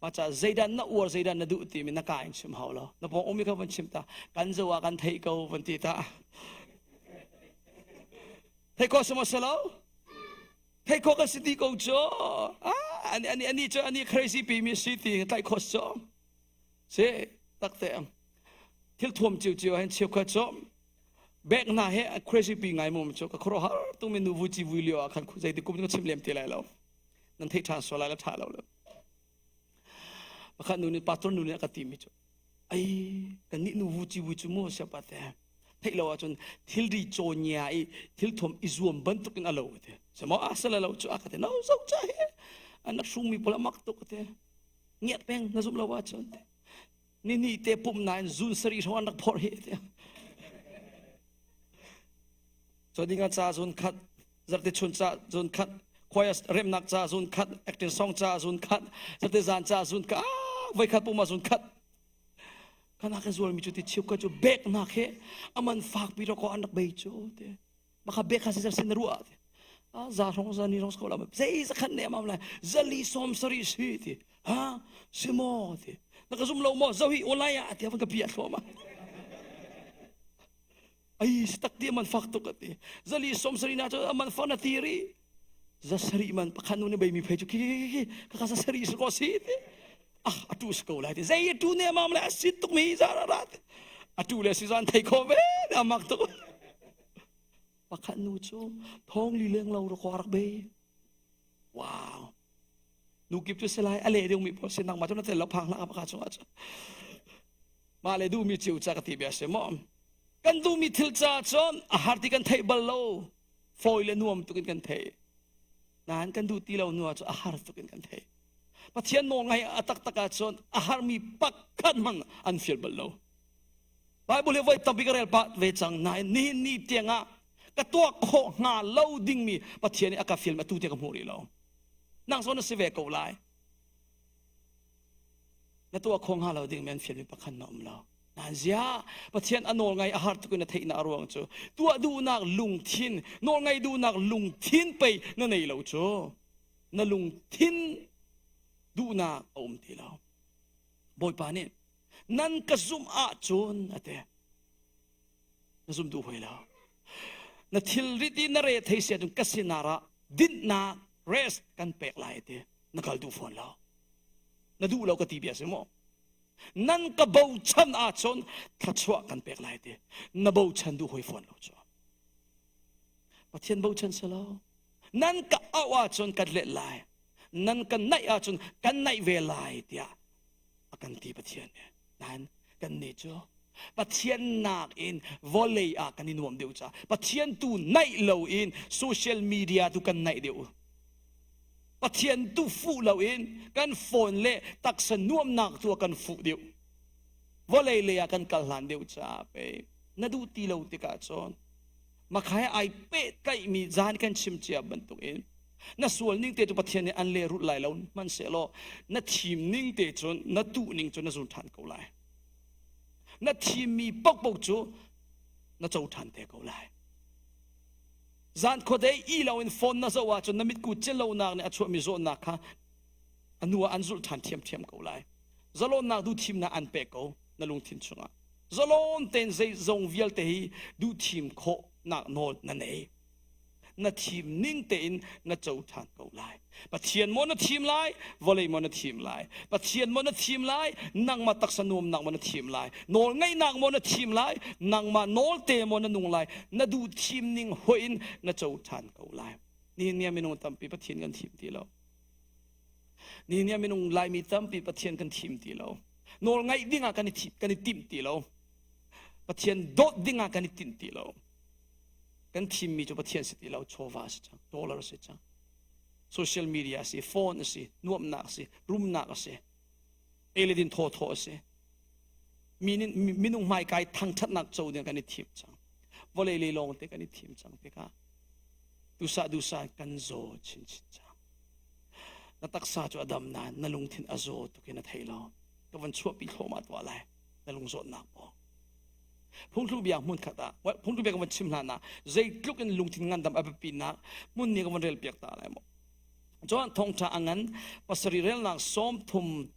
Mah ca zeidah na uar zeidah na duh timi na ka in chim hau lo. Na pawng umi kha van chim ta. Kan zo ah kan theih ko van ti ta. Theih ko si maw si lo? Theih khawh kan si ti ko cu. Ah, ani ani ani cu ani crazy pi mi si ti tlaih khawh si cu. Si takte. Thil thuam cio cio hin cheukhat cu bek hna he crazy pi ngai mum cu ka khuaruahhar tumi nu vu ci vui lio ah khan zeiti kum ka chim lem ti lai lo nan theih ṭhan sual lai la ṭha lo lo pakhat nu nih pastor nu nih a ka ti mi cu ai kan nih nu vu ci vui cu mu sia pa te theih lo ahcun thilri cawnya i thil thuam i zuam bantuk in a lo te semo a sala lo cu a ka te no zo cha he an rak mi pawl a mak tuk te ngiat peng na zum lo ahcun te ni ni te pum nain zun sari hrawng an rak phorh hi te so dinga ca zun khat zarte chun ca zun khat choir remnak ca zun khat acting song ca zun khat zarte zan ca zun khat voi khat puma zun khat kana ka zual mi chu ti chiu ka chu bek nak he aman fak pi ro ko an rak bei chu te Maka bek kha si sin ruah ti. A za rong za ni rong ko la zei za khan ne mam lai zali som sari si ti. Ha si mo ti. Na ka zum lo mo zo hi online ah ti van ka pia thlo ma. Ai si tak ti man fak tuk ati. Zali som sari na chu man fa na ti ri. Za sari man pakhan nu ne bei mi phei chu ki ki ki ka ka za sari si ko si ti. Ah atu si ko lai ti. Zei atu ne mam lai asit tuk mi za ra ra ti. Atu le si zan thei kho ve na mak tuk. Pakhat nu cu thong li leng lo rak rak be. Wow. Nu kip cu selai a leh ding mi pawl si nangmah cu na tel lo phang hlah ka chungah cu. Mah le duhmi cio ca ka ti bia si maw. Kan duhmi thil ca cun a har ti kan theih bal lo. Fawi le nuam tuk in kan theih. Nain kan duh ti lo nu ah cu a har tuk in kan theih. Pathian nawl ngai a taktak ahcun a harmi pakhat hmanh an fial bal lo. Bible hi voi tampi ka rel pah ve cang nain nihin ni tiangah ka tuah khawh hnga lo dingmi Pathian nih a ka film atu tiang ka hmuh rih lo. Nang zawn na si ve ko lai. Na tuah khawh hnga lo dingmi an fialmi pakhat na um lo. Nain zia Pathian a nawl ngai a har tuk in na theihnak a ruang cu tuah duhnak lungthin nawl ngai duhnak lungthin pei na nei lo cu na lungthin duhnak a um ti lo. Bawipa nih nan ka zumh ahcun a ti na zum duh hoi lo na thilrit i na re thei si ahcun ka sinar ah dinhnak rest kan pek lai ti na kal duh fawn lo na duh lo ka ti bia si maw nan ka bochan ahcun thluachuah kan pek lai ti na bochan duh hoi fawn lo cu. Pathian bochan si lo. Nan ka auh ahcun kan let lai. Nan kan naih ahcun kan naih ve lai tiah a kan ti Pathian nih. Nain kan nih cu Pathian nakin vawlei ah kan i nuam deuh caah Pathian tu naih loin social media tu kan naih deuh. Pathian tu fuh loin kan phone le taksa nuamnak tu ah kan fuh deuh. Vawlei lei ah kan kal hlan deuh caah pei na duh ti lo tikah cun makhai ai pehtlaihmi zan kan chim cia bantukin na sual ning te cu Pathian nih an lehrulh lai lo hmanhsehlaw na thim ning te cun na tuh ning cun na zun ṭhan ko lai. Na thimmi paohpaoh cu na co ṭhan te ko lai. Zan khuadei i loin phone na zoh ahcun na mitku celonak nih a chuahmi zawtnak kha a nu ah an zulh ṭhan ṭhiamṭhiam ko lai. Zalonnak duhthimnak an pek ko na lungthin chungah. Zalon tein zeizong vialte hi duhthim khawhnak nawl na nei. Na thim ning tein na co ṭhan ko lai. Pathian maw na thim lai, vawlei maw na thim lai. Pathian maw na thim lai, nangmah taksa nuamnak maw na thim lai. Nawl ngeihnak maw na thim lai, nangmah nawl te maw na nung lai. Na duh thim ning hoih in na co ṭhan ko lai. Nihin ni ah minung tampi Pathian kan thim ti lo. Nihin ni ah minung Laimi tampi Pathian kan thim ti lo. Nawl ngaih ding ah kan i kan i timh ti lo. Pathian dawt ding ah kan i tinh ti lo. Kan thimmi cu Pathian si ti lo, chawva si cang, dollar si cang. Social media si, phone si, nuamhnak si, rumnak a si. Ei le din thaw thaw a si. Minung hmaikai thangthatnak co ding kan i thim cang. Vawlei lei lawng te kan i thim cang tikah dusa dusa kan zaw chinchin cang. Na taksa cu a dam nain na lungthin a zaw tuk in a thei lo. Ka van chuahpi thluahmah tuah lai. Na lung zawtnak pawng. Phungthluk bia hmun khat ah phungthluk bia ka van chim hlan ah zeitluk in lungthin ngandam a biapitnak hmun nih ka van rel piak ta lai maw. Cun thawngṭha a ngan pasarih relnak 30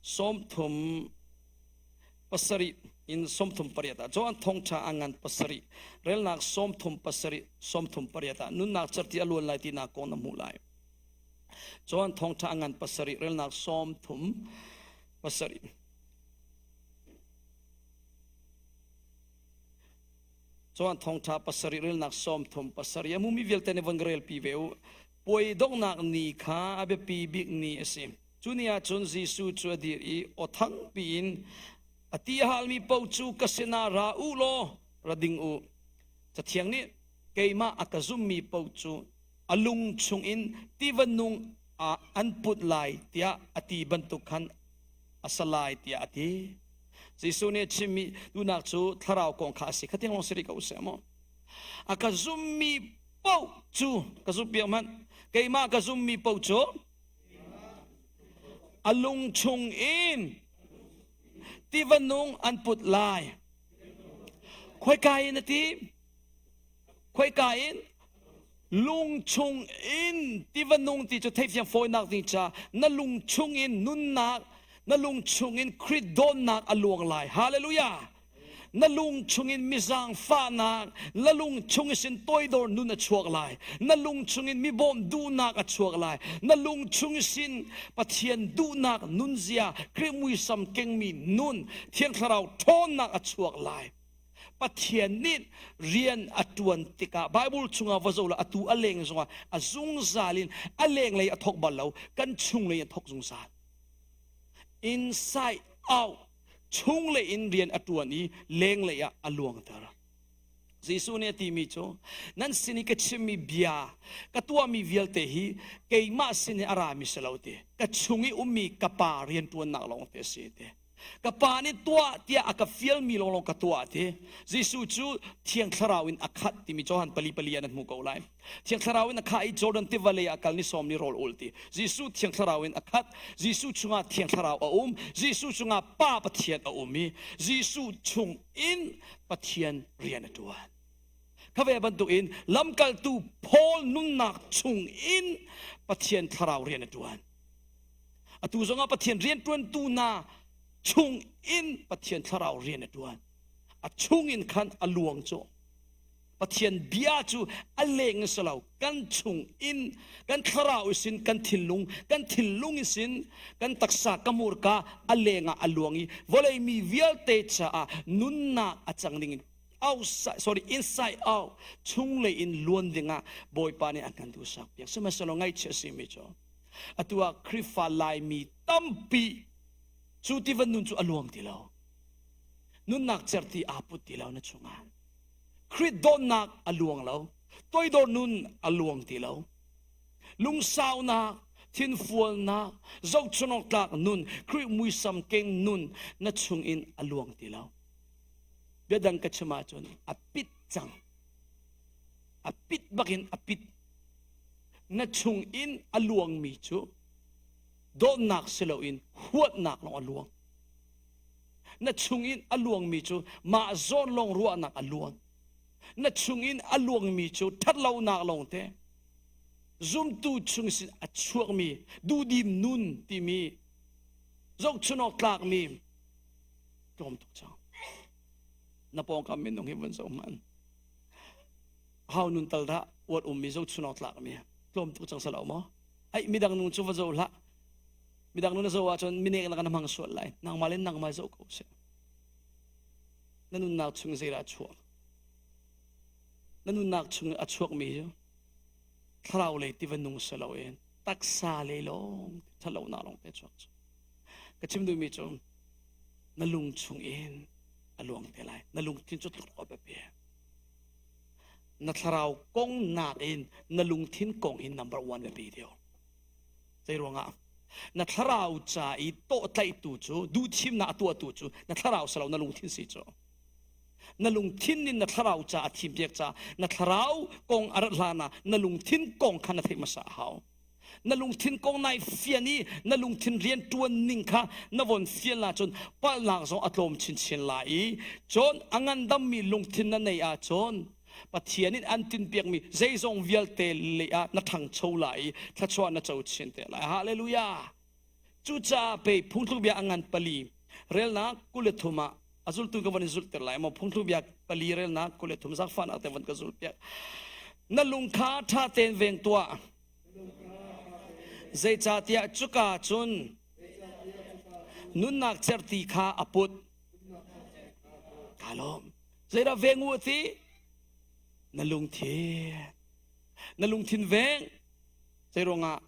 30 pasarih in 38 ah cun thawngṭha a ngan pasarih relnak 37 38 ah nunnak certi a luan lai tinak kong na hmuh lai. Cun thawngṭha a ngan pasarih relnak 37. Cun thawngṭha pasarih relnak 37 a hmumi vialte nih von ka relpi ve u. Puai donghnak ni kha a biapi bik ni a si. Cu ni ah cun Jesuh cu a dir i aw thangpi in a ti a halmi paoh cu ka sinah ra u law ra ding u. Cathiang nih keimah a ka zummi paoh cu a lung chungin tiva nung ah an put lai tiah a ti bantuk khan a sa lai tiah a ti. Jesuh nih a chimmi duhnak cu thlarau kong kha a si. Khatiang lawng si rih ko seh maw? A ka zummi paoh cu ka zumh piak hmanh. Keimah ka zummi paoh cu a lung chung in tiva nung an put lai. Khoika in a ti? Khoika in? Lung chung in tiva nung ti cu theihfiang fawinak ding ca na lung chung in nunnak na lung chung in Khrih dawtnak a luang lai. Hallelujah! Na lung chungin mizangfahnak, na lung chung sin toidor nun a chuak lai. Na lung chungin mi bawm duhnak a chuak lai. Na lung chung sin Pathian duhnak nunzia, Khrih muisam kengmi nun, Thiang Thlarau ṭhawnnak a chuak lai. Pathian nih rian a ṭuan tikah Bible chungah va zoh la atu a leng zongah a zungzal in a lenglei a thawk bal lo kan chunglei a thawk zungzal inside out chunglei in rian a ṭuan i lenglei ah a luangter Jesuh nih a timi cu nan sin i ka chimmi bia ka tuahmi vialte hi keimah sin i a rami si lo ti ka chung i ummi ka pa rian ṭuannak lawng te a si ti Ka pa nih tuah tiah a ka fialmi lawnglawng ka tuah ti. Jesuh cu Thiang Thlarau in a khat timi Johan pali pali ah nan hmu ko lai. Thiang Thlarau in a khah i Jordan tiva lei ah kal ni sawm ni rawl ul ti. Jesuh Thiang Thlarau in a khat. Jesuh chungah Thiang Thlarau a um. Jesuh chungah Pa Pathian a um i Jesuh chung in Pathian rian a ṭuan. Kha ve bantukin lamkaltu Paul nunnak chung in Pathian Thlarau rian a ṭuan. Atu zongah Pathian rianṭuantu hna chung in Pathian thlarau rian a ṭuan. A chung in khan a luang cu. Pathian bia cu a leng in si lo. Kan chung in, kan thlarau sin, kan thinlung, kan thinlung sin, kan taksa, ka murka a leng ah a luang i vawlei mi vialte caah nunnak a cang ding in. Outside, sorry, inside out, chunglei in luan dingah Bawipa nih a kan duhsak piak. Sihmanhsehlaw ngaihchia a simi cu atu ah Khrihfa Laimi tampi cu tiva nun cu a luang ti lo. Nunnak certi aa put ti lo na chungah. Khrih dawtnak a luang lo. Toidor nun a luang ti lo. Lungsaunak, thinfualnak, zohchunawk tlak nun, Khrih muisam keng nun na chungin a luang ti lo. Biadang ka chim ahcun a pit cang. A pit bakin a pit. Na chungin a luangmi cu dawtnak si loin huatnak lawng a luang. Na chungin a luangmi cu mah zawn lawng ruahnak a luang. Na chungin a luangmi cu ṭhatlonak lawngte. Zumtu chung sin a chuakmi duhdim nun timi zohchunawk tlakmi tlawm tuk cang. Na pawngkam minung hi vun zoh hmanh. Hau nun tal dah uat ummi zohchunawk tlakmi tlawm tuk cang salo maw? Ai midang nun cu va zoh hlah. Midang nun na zoh ahcun minek na kan hmang sual lai. Nangmah le nangmah zoh ko seh. Na nunnak chung zeidah a chuak? Na nunnak chung a chuakmi cu thlarau lei tiva nung si loin taksa lei lawng ṭhatlonak lawng te chuak cu. Ka chim duhmi cu na lung chung in a luang te lai. Na lungthin cu tluk a biapi. Na thlarau kong nakin na lungthin kong hi number one biapi deuh. Zei ruangah? Na thlarau ca i tawhtlaihtu cu duhthimnak a tuahtu cu na thlarau si lo na lungthin si cu. Na lungthin in na thlarau ca a thim piak ca na thlarau kong a rat hlan ah na lungthin kong kha na theih hmasa a hau. Na lungthin kong nai fian i na lungthin rian ṭuan ning kha na von fian ahcun palhnak zong a tlawm chinchin lai i cun a ngandammi lungthin na neih ahcun Pathian in an tinpiakmi zeizong vialte lei ah na ṭhangcho lai i thluachuah na co chin te lai. Hallelujah! Cucaah pei phungthluk bia a ngan pali relnak 23 ah a zultu ka van in zulhter lai maw phungthluk bia pali relnak 23 zaangfahnak te van ka zulh piak. Na lung kha ṭha tein veng tuah. Zeicahtiah cuka cun nunnak cerhti kha a put. Kaa lawm. Zeidah veng u ti? Na lungthin. Na lungthin veng. Zeiruangah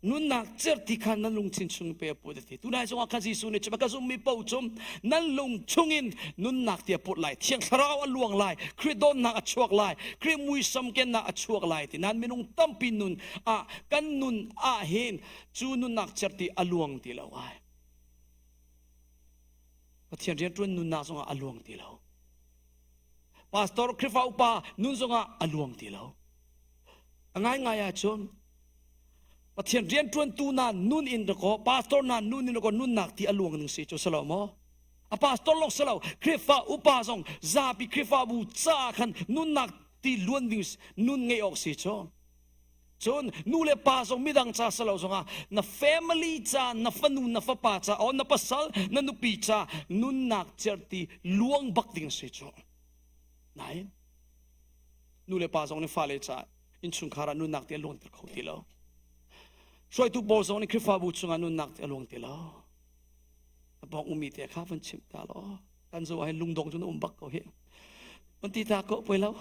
nunnak cerhti kha nan lungthin chung pe a put a ti. Tunai zongah kha Jesuh nih cun ka zummi paoh cu nan lung chungin nunnak ti a put lai. Thiang Thlarau a luang lai. Khrih dawtnak a chuak lai. Khrih muisam kennak a chuak lai ti. Nan minung tampi nun ah kan nun ah hin cu nunnak cerhti a luang ti lo ai. Pathian rianṭuan nunnak zongah a luang ti lo. Pastor Khrihfa upa nun zongah a luang ti lo. A ngaingai ahcun Pathian rianṭuantu na nun in dakaw pastor na nun in dakaw nunnak ti a luang ning si cu si lo maw? A pastor lawng si lo Khrihfa upa zong zapi Khrihfabu caah khan nunnak ti luan ding nun ngeih awk si cu. Cun nu le pa zong midang ca si lo zongah na family ca, na fanu, na fapa ca, o na pasal, na nupi ca nunnak cerhti luang bak ding si cu. Nain nu le pa zong nih fale ca innchungkhar ah nunnak ti a luangter kho ti lo. Hruaitu pawl zong nih Khrihfabu chungah nunnak ti a luang ti lo. A bawng ummi te kha van chimh ta law kan zo ah hin lungdong cu na um bak ko hi. Van ti ta ko poi lo.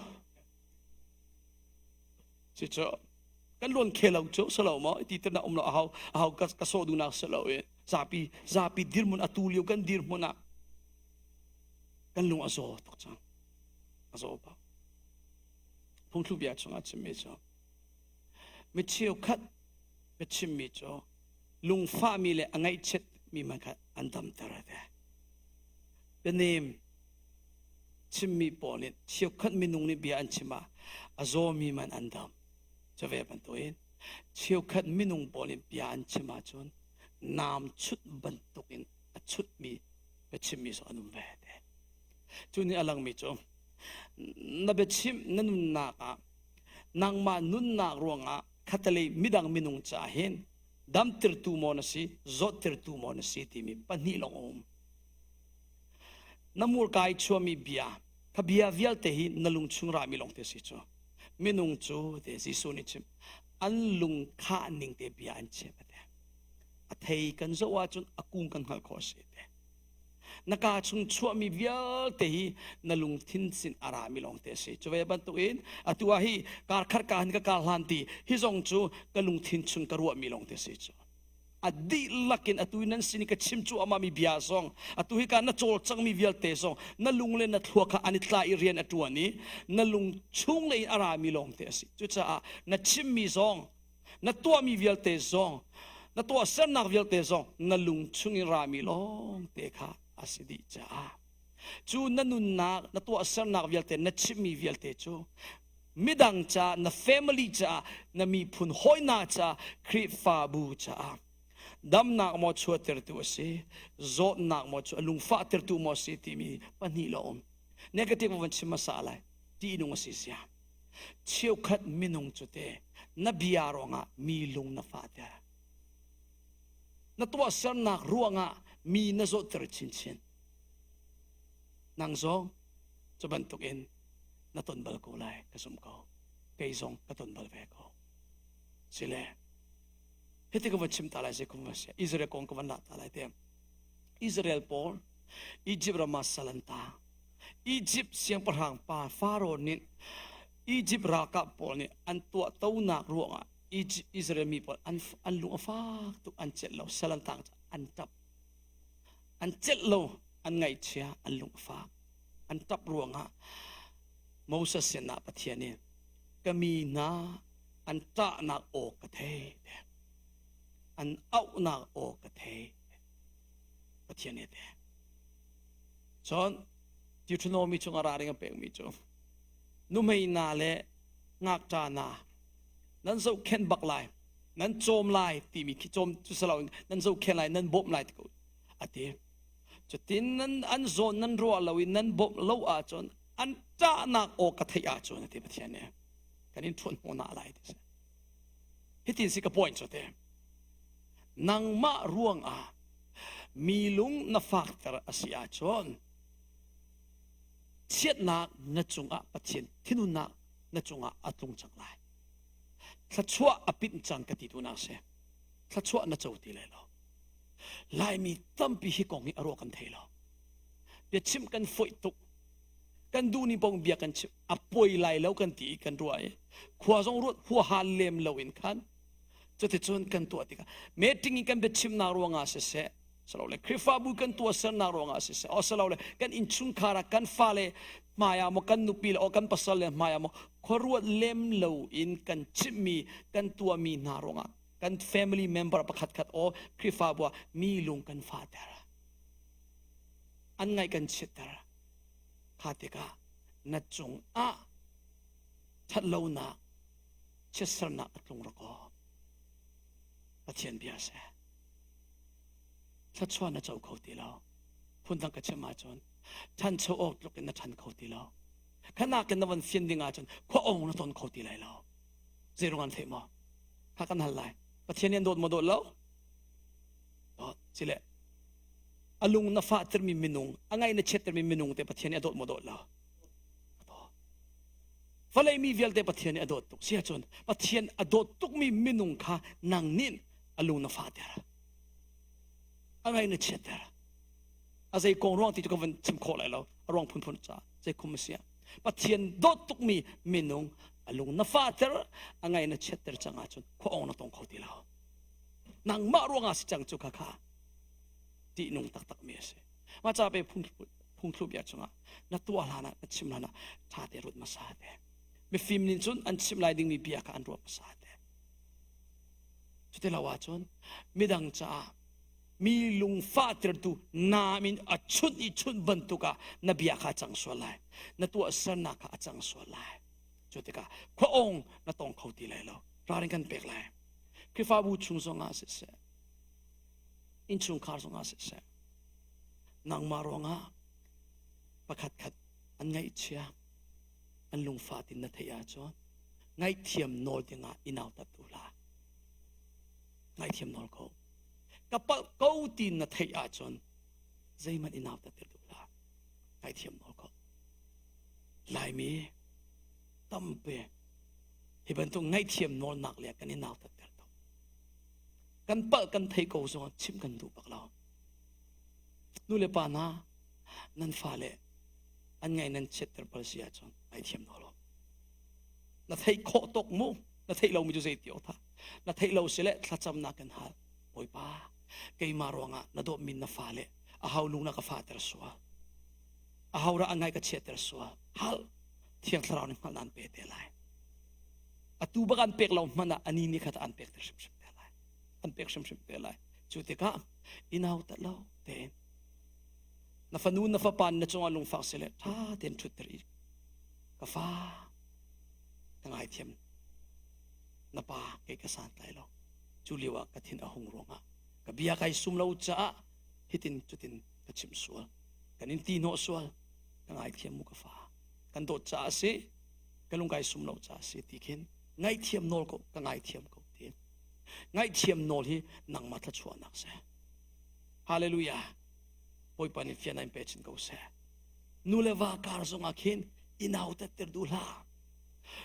Cucu kan luan khe lo cu si lo maw ti te na um lo ahau ahau ka ka sawh duhnak si lo i zapi zapi dirhmun atu lio kan dirhmun ah kan lung a zaw tuk cang a zaw bak phungthluk bia chungah chimmi cu mi cheukhat biachimmi cu lungfahmi le a ngaihchiatmi man kha an damter a ti bianem chimmi pawl nih cheukhat minung nih bia an chim ah a zawmi man an dam. Cu ve bantukin cheukhat minung pawl nih bia an chim ahcun naam chut bantukin a chutmi biachimmi zong an um ve te. Cu nih a langmi cu na biachim na nunnak ah nangmah nunnak ruangah khatalei midang minung caah hin damtirtu maw na si zawttirtu maw na si timi pahnih lawng a um. Na hmurka i chuahmi bia, kha bia vialte hi na lung chung rami lawngte si cu. Minung cu te Jesuh nih chim, an lung khah ning te bia an chim a ti. A thei kan zoh ahcun a kung kan hngalh khawh a si te. Na kaa chung chuahmi vialte hi na lungthin sin a rami lawngte a si. Cu ve bantukin atu ah hi kar khat ka hin ka kar hlan ti hi zong cu ka lungthin chung ka ruahmi lawngte a si cu. A dihlak in atu nan sin i ka chim cuahmah mi bia zong atu hi ka na cawlcangmi vialte zong na lung le na thluak kha an i tla i rian a ṭuan i na lung chung lei in a rami lawngte a si. Cucaah na chimmi zong na tuahmi vialte zong na tuahsernak vialte zong na lung chung in rami lawngte kha a si dih caah cu na nunnak na tuahsernak vialte na chimmi vialte cu midang ca na family caah na miphun hawina caah Khrihfabu caah damnak maw chuahtertu a si zawtnak maw chu lungfahtertu maw si timi pahnih lo um negative van chim hmasa lai ṭihnung a si sia Cheukhat minung cu te na bia ruangah mi lung na fahter. Na tuahsernak ruangah mi na zawtter chinchin. Nang zong cu bantukin na ton bal ko lai ka zum ko. Kei zong ka ton bal ve ko. Sile, hiti ka van chim ta lai zei kum va si. Israel kong ka van lah ta lai te. Israel pawl Egypt ram ah sal an tang. Egypt siangpahrang pa Faro nih Egypt ralkap pawl nih an tuahtonak ruangah Egypt Israel mi pawl an an lung a fak tuk an celh lo sal an tang an ṭap an celh lo an ngaihchia an lung a fak an ṭap ruangah Moses sinah Pathian nih ka mi hna an ṭahnak aw ka thei an auhnak aw ka thei Pathian nih a ti Cun Deuteronomy chungah ralring a pekmi cu nuhmei hna le ngakṭa hna nan zohkhenh bak lai, nan cawm lai timi khi cawm cu si loin nan zohkhenh lai, nan bawmh lai ti ko a ti. Cutin nan an zawn nan ruah lo i nan bawmh lo ahcun an ṭahnak aw ka theih ahcun a ti Pathian nih kan in ṭhuan hnawh lai ti si. Hitin si ka point cu te. Nangmah ruangah mi lung na fakter a si ahcun chiatnak na cungah Pathian thinhunnak na cungah a tlung cang lai. Thluachuah a pinh cang ka ti duhnak si. Thluachuah na co ti lai lo. Laimi tampi hi kong hi a ruah kan thei lo. Biachim kan foih tuk. Kan duh ni bong bia kan chim a poi lai lo kan ti i kan ruah i khua zong ruat huaha lem lo in khan Cuticun kan tuah tikah meeting in kan biachimnak ruangah siseh, silole Khrihfabu kan tuahsernak ruangah siseh, o silole kan innchungkhar ah kan fale hmai ah maw kan nupi le o kan pasal le hmai ah maw khuaruat lem lo in kan chimmi kan tuahmi hna ruangah kan family member pakhat khat o Khrihfabu ah mi lung kan fahter. An ngaih kan chiatter. Kha tikah na cungah ṭhatlonak chiatsernak a tlung rak aw. Pathian bia seh. Thluachuah na co kho ti lo. Phundang ka chim ahcun ṭhancho awk tluk in na ṭhan kho ti lo. Khanak in na van fian ding ahcun khua ong na ton kho ti lai lo. Zeiruang an theih maw? Kha kan hal lai. Pathian nih an dawt maw dawt lo? Dawt. Sile a lung na fahtermi minung, a ngaih na chiattermi minung te Pathian nih a dawt maw dawt lo? Vawlei mi vialte Pathian nih a dawt tuk. Si ahcun Pathian a dawt tukmi minung kha nang nih a lung na fahter. A ngaih na chiatter. A zei kong ruang ti cu ka van chim khawh lai lo. A ruang phunphun ca zei khum a si ah. Pathian dawt tukmi minung a lung na fahter, a ngaih na chiatter cang ahcun khua ong na tong kho ti lo. Nangmah ruangah si cang cu kha kha ṭihnung taktakmi a si. Mah ca pe phungthlu bia chungah na tuah hlan ah na chim hlan ah ṭha te ruat hmasa te. Mifim nih cun an chim lai dingmi bia kha an ruah hmasa te. Cuti lo ahcun midang caah mi lungfahtertu naam in a chunh i chunh bantuk ah na bia kha a cang sual lai. Na tuahsernak kha a cang sual lai. Cu tikah khua ong na tong kho ti lai lo. Ralrin kan pek lai. Khrihfabu chung zongah siseh, innchungkhar zongah siseh, nangmah ruangah pakhatkhat an ngaihchia, an lungfah tin na theih ahcun ngaihthiam nawl dingah i nautat u hlah. Ngaihthiam nawl ko. Ka palh ko ti na theih ahcun zeihmanh i nautat tir duh hlah. Ngaihthiam nawl ko. Laimi tampi hi bantuk ngaihthiam nawlnak le kan i nautat ter tuk. Kan palh kan theih ko zong chimh kan duh bak lo. Nu le pa hna nan fale an ngai nan chiatter bal si ahcun ngaithiam nawl u. Na theih khawh tuk mu. Na theih lomi cu zei ti awk tha. Na theih lo si le thlacamnak kan hal. Bawipa, keimah ruangah na dawtmi na fale a hau lung na ka fahter sual. A hau ra a ngai ka chiatter sual. Hal Thiang Thlarau nih hngalh an pe te lai. Atu bak an pek lo hmanh ah ani nih khat an pek te hrimhrim te lai. An pek hrimhrim te lai. Cu tikah inau ta lo tein na fanu na fapa na cungah lungfak sile ṭha tein ṭhutter i ka fa ka ngaithiam na pa kei ka santlai lo cu lio ah ka thin a hung ruangah ka bia kai sum lo caah hitin cutin ka chimh sual kan in ti hnawh sual ka ngaithiam mu ka fa kan dawt caah a si ka lung kai sum lo caah a si ti khin ngaihthiam nawl ko ka ngaithiam ko ti ngaihthiam nawl hi nangmah thluachuahnak si hallelujah Bawipa nih fian in pe chin ko seh nu le va kar zongah khin i nautat ter duh hlah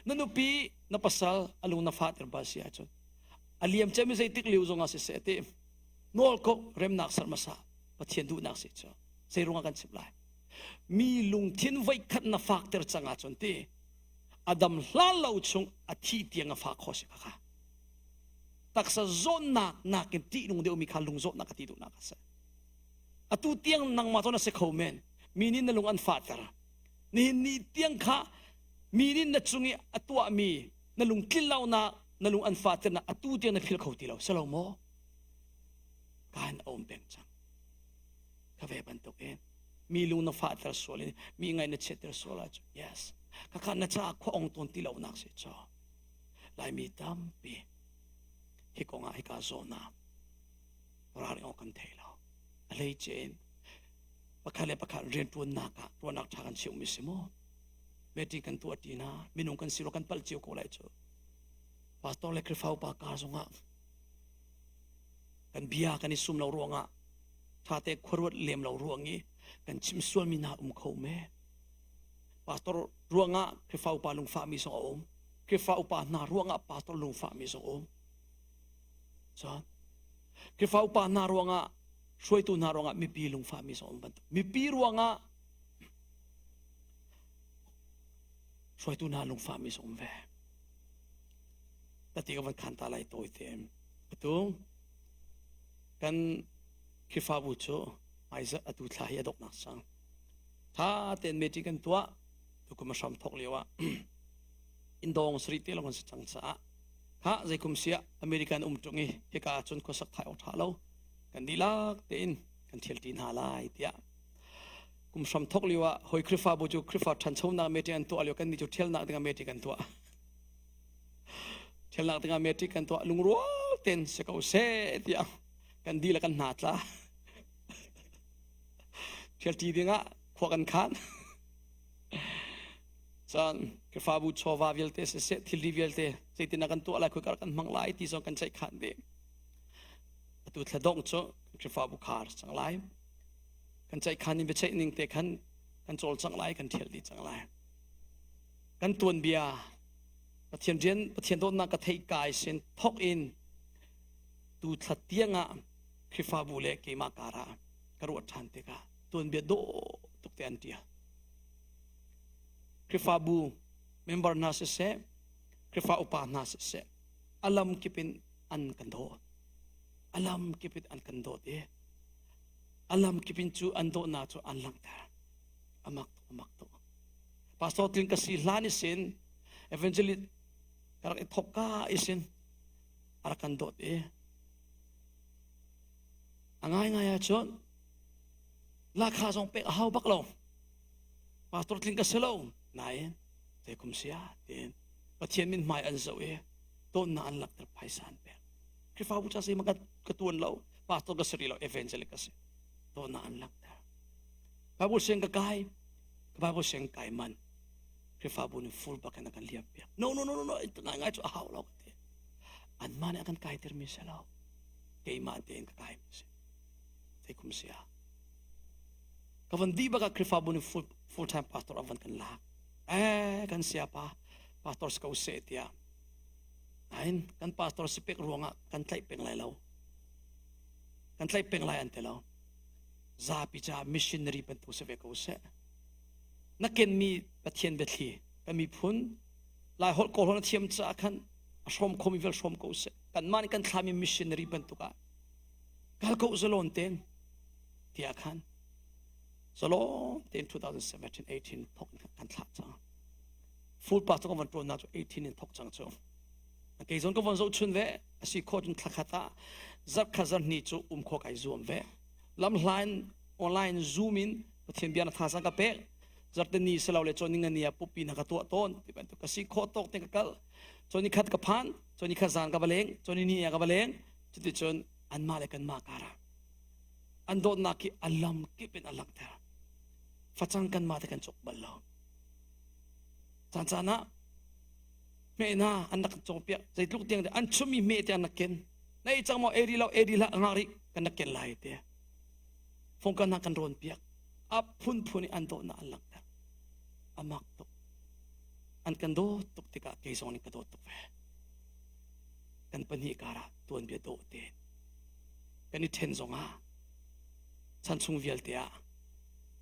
na nupi na pasal a lung na fahter bal si ahcun a liam cemi zeitik lio zongah siseh ti nawl ko remnak ser hmasa Pathian duhnak si cu zei ruangah kan chim lai mi lungthin voikhat na fakter cang ahcun ti a dam hlan lo chung a thi tiang a fak kho si kha taksa zawnnak nakin ṭihnung deuhmi kha lung zawtnak ka ti duhnak a si atu tiang nangmah cu na si kho men mi nih na lung an fahter nihin ni tiang kha mi nih na cung i a tuahmi na lung tlin lonak na lung an fahternak atu tiang na phil kho ti lo si lo maw kaan a um peng cang ka ve bantuk in mi lung na fahter sual in mi ngaih na chiatter sual ahcun yes khakha na caah khua ong tawn ti lonak si cho Laimi tampi hi kongah hika zawn ah ralring awk kan thei lo. A hleice in pakhat le pakhat rianṭuannak ah ruahnak ṭha kan cheuhmi si maw? Meeting kan tuah ṭi hna, minung kan si lo kan palh cio ko lai cu. Pastor le Khrihfa upa kar zongah kan bia kan i sum lo ruangah ṭhate khuaruat lem lo ruang i kan chim sualmi hna um kho me. Pastor ruangah Khrihfa upa lungfahmi zong a um. Khrihfa upa hna ruangah pastor lungfahmi zong um. Cun Khrihfa upa hna ruangah hruaitu hna ruangah mipi lungfahmi zong um bantuk. Mipi ruangah hruaitu hna lungfahmi zong um ve. Tati ka van khan ta lai tawi te. Atu kan Khrihfabu cu hmaizarh atu thla hi a donghnak sang. Tha tein meeting kan tuah tukum a hram thawk lio ah indawng sarih te lawng an si cang caah ha zeikum siah American um ṭung i hika ahcun khuasak thai awk ṭha lo kan dihlak tein kan ṭhial ṭi hna lai tiah kum hram thawk lio ah hoi Khrihfabu cu Khrihfa ṭhanchonak meeting an tuah lio kan nih cu ṭhialnak dingah meeting kan tuah ṭhialnak dingah meeting kan tuah lungrual tein si ko seh tiah kan dihlak kan hna tla ṭhialṭi dingah khua kan khan cun Khrihfabu chawva vialte siseh thilri vialte zeitin kan tuah lai khoikar kan hmang lai ti zong kan ceih khan dih atu thla dongh cu Khrihfabu khar cang lai kan ceih khan in biaceih ning te khan kan cawl cang lai kan ṭhial dih cang lai kan tuanbia Pathian rian Pathian dawtnak ka theih kai sin thok in tu thla tiang ah Khrihfabu le keimah kar ah ka ruah ṭhan tikah tuanbia dawh tuk te an ṭial. Khrihfabu member hna siseh, Khrihfa upa hna siseh, a lam kip in an kan dawt. A lam kip in an kan dawt i a lam kip in cu an dawtnak cu an langhter. A mak tuk, a mak tuk. Pastor tling ka si hlan i sin evangelist ka rak i thawk ka i sin a rak kan dawt i A ngaingai ahcun lahkhah zong pek a hau bak lo. Pastor tling ka si lo. Nain zeikum sia tiin Pathian min hmai an zoh i tawnnak an langhter phaisa an pek. Khrihfabu ca zeihmanh ka, ka tuan lo. Pastor ka si rih lo, evangelist ka si. Tawnnak an langhter. Bible siang ka kai. Ka Bible siang kai man. Khrihfabu nih full bak in a kan liam piak. No, no, no, no, no, ngai ngai cu a hau lo ka ti. Anmah nih a kan kaiter mi si lo. Keimah tein ka kai mi si. Zeikum si ah. Ka van dih bak ah Khrihfabu nih full, full time pastor a van kan lak. Eh, kan sia pa, pastor si ko seh tiah. Nain kan pastor si pek ruangah kan tlaih peng lai lo. Kan tlaih peng lai an ti lo. Zapi caah missionary bantuk si ve ko seh. Na kenmi Pathian biathli kan miphun Lai holh Kawl holh na thiam caah khan a hrawm khomi vial hrawm ko seh. Kanmah nih kan thlami missionary bantuk ah kal ko zalon ten tiah khan zalon tein 2017 18 thok kan thlah cang. Full pastor kan van ṭuannak cu 18 in thok cang cu. Kei zong ka von zohchun ve a si khawh cun thlakhat ah zarhkhat zarhni cu um khawh kai zuam ve. Lamhla in online zoom in Pathian bia na thazaang ka pek. Zarhteni silole cawn ni ah puppi na ka tuah tawn ti bantuk ka si khawh tawk te ka kal. Cawn ni khat ka phan, cawn ni khat zan ka va leng, cawn ni ah ka va leng. Cuticun anmah le kanmah karah an dawtnak hi a lam kip in a langhter. Facang kanmah te kan cawk bal lo. Caan caan ah hme hna an rak cawnpiak zeitluk tiang an chummi hme te an rak ken na ei cang maw ei rih lo ei rih hlah ngak rih kan rak ken lai te fongkan hna kan rawn piak a phunphun i an dawtnak an langhter a mak tuk an kan dawt tuk tikah kei zong nih ka dawt tuk ve kan pahnih karah tuanbia dawh tein kan i ṭhen zongah chan chung vialte ah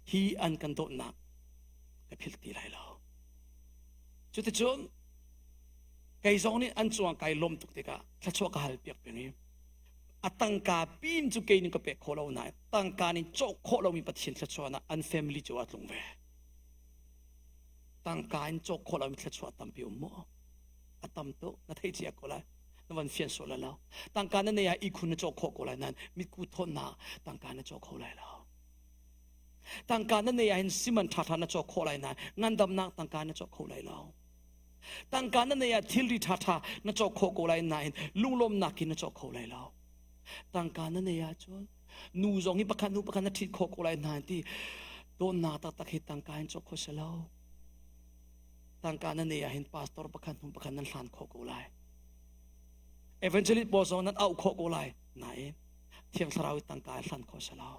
hi an kan dawtnak ka philh ti lai lo. Cuticun kei zong nih an cungah kai lawm tuk tikah thluachuah ka hal piak peng i a tangka pin cu kei nih ka pek khawh lo nain tangka nih cawk khawh lomi Pathian thluachuahnak an family cu a tlung ve. Tangka in cawk khawh lomi thluachuah tampi um maw? A tam tuk. Na thei cia ko lai. Na van fian sual lai lo. Tangka na nei ah ihkhun na cawk khawh ko lai nain mitku thawnnak tangka na cawk kho lai lo. Tangka na nei ahhin siman ṭhaṭha na cawk khawh lai nain ngandamnak tangka na cawk kho lai lo. Tangka na nei ah thilri ṭhaṭha na cawk khawh ko lai nain lunglawmnak in na cawk kho lai lo. Tangka na nei ahcun nu zong hi pakhat nu pakhat na ṭhit khawh ko lai nain ti dawtnak taktak hi tangka in cawk khawh si lo. Tangka na nei ahhin pastor pakhat hnu pakhat nan hlan khawh ko lai. Evangelist pawl zong nan auh khawh ko lai nain Thiang Thlarau i tangka in hlan khawh si lo.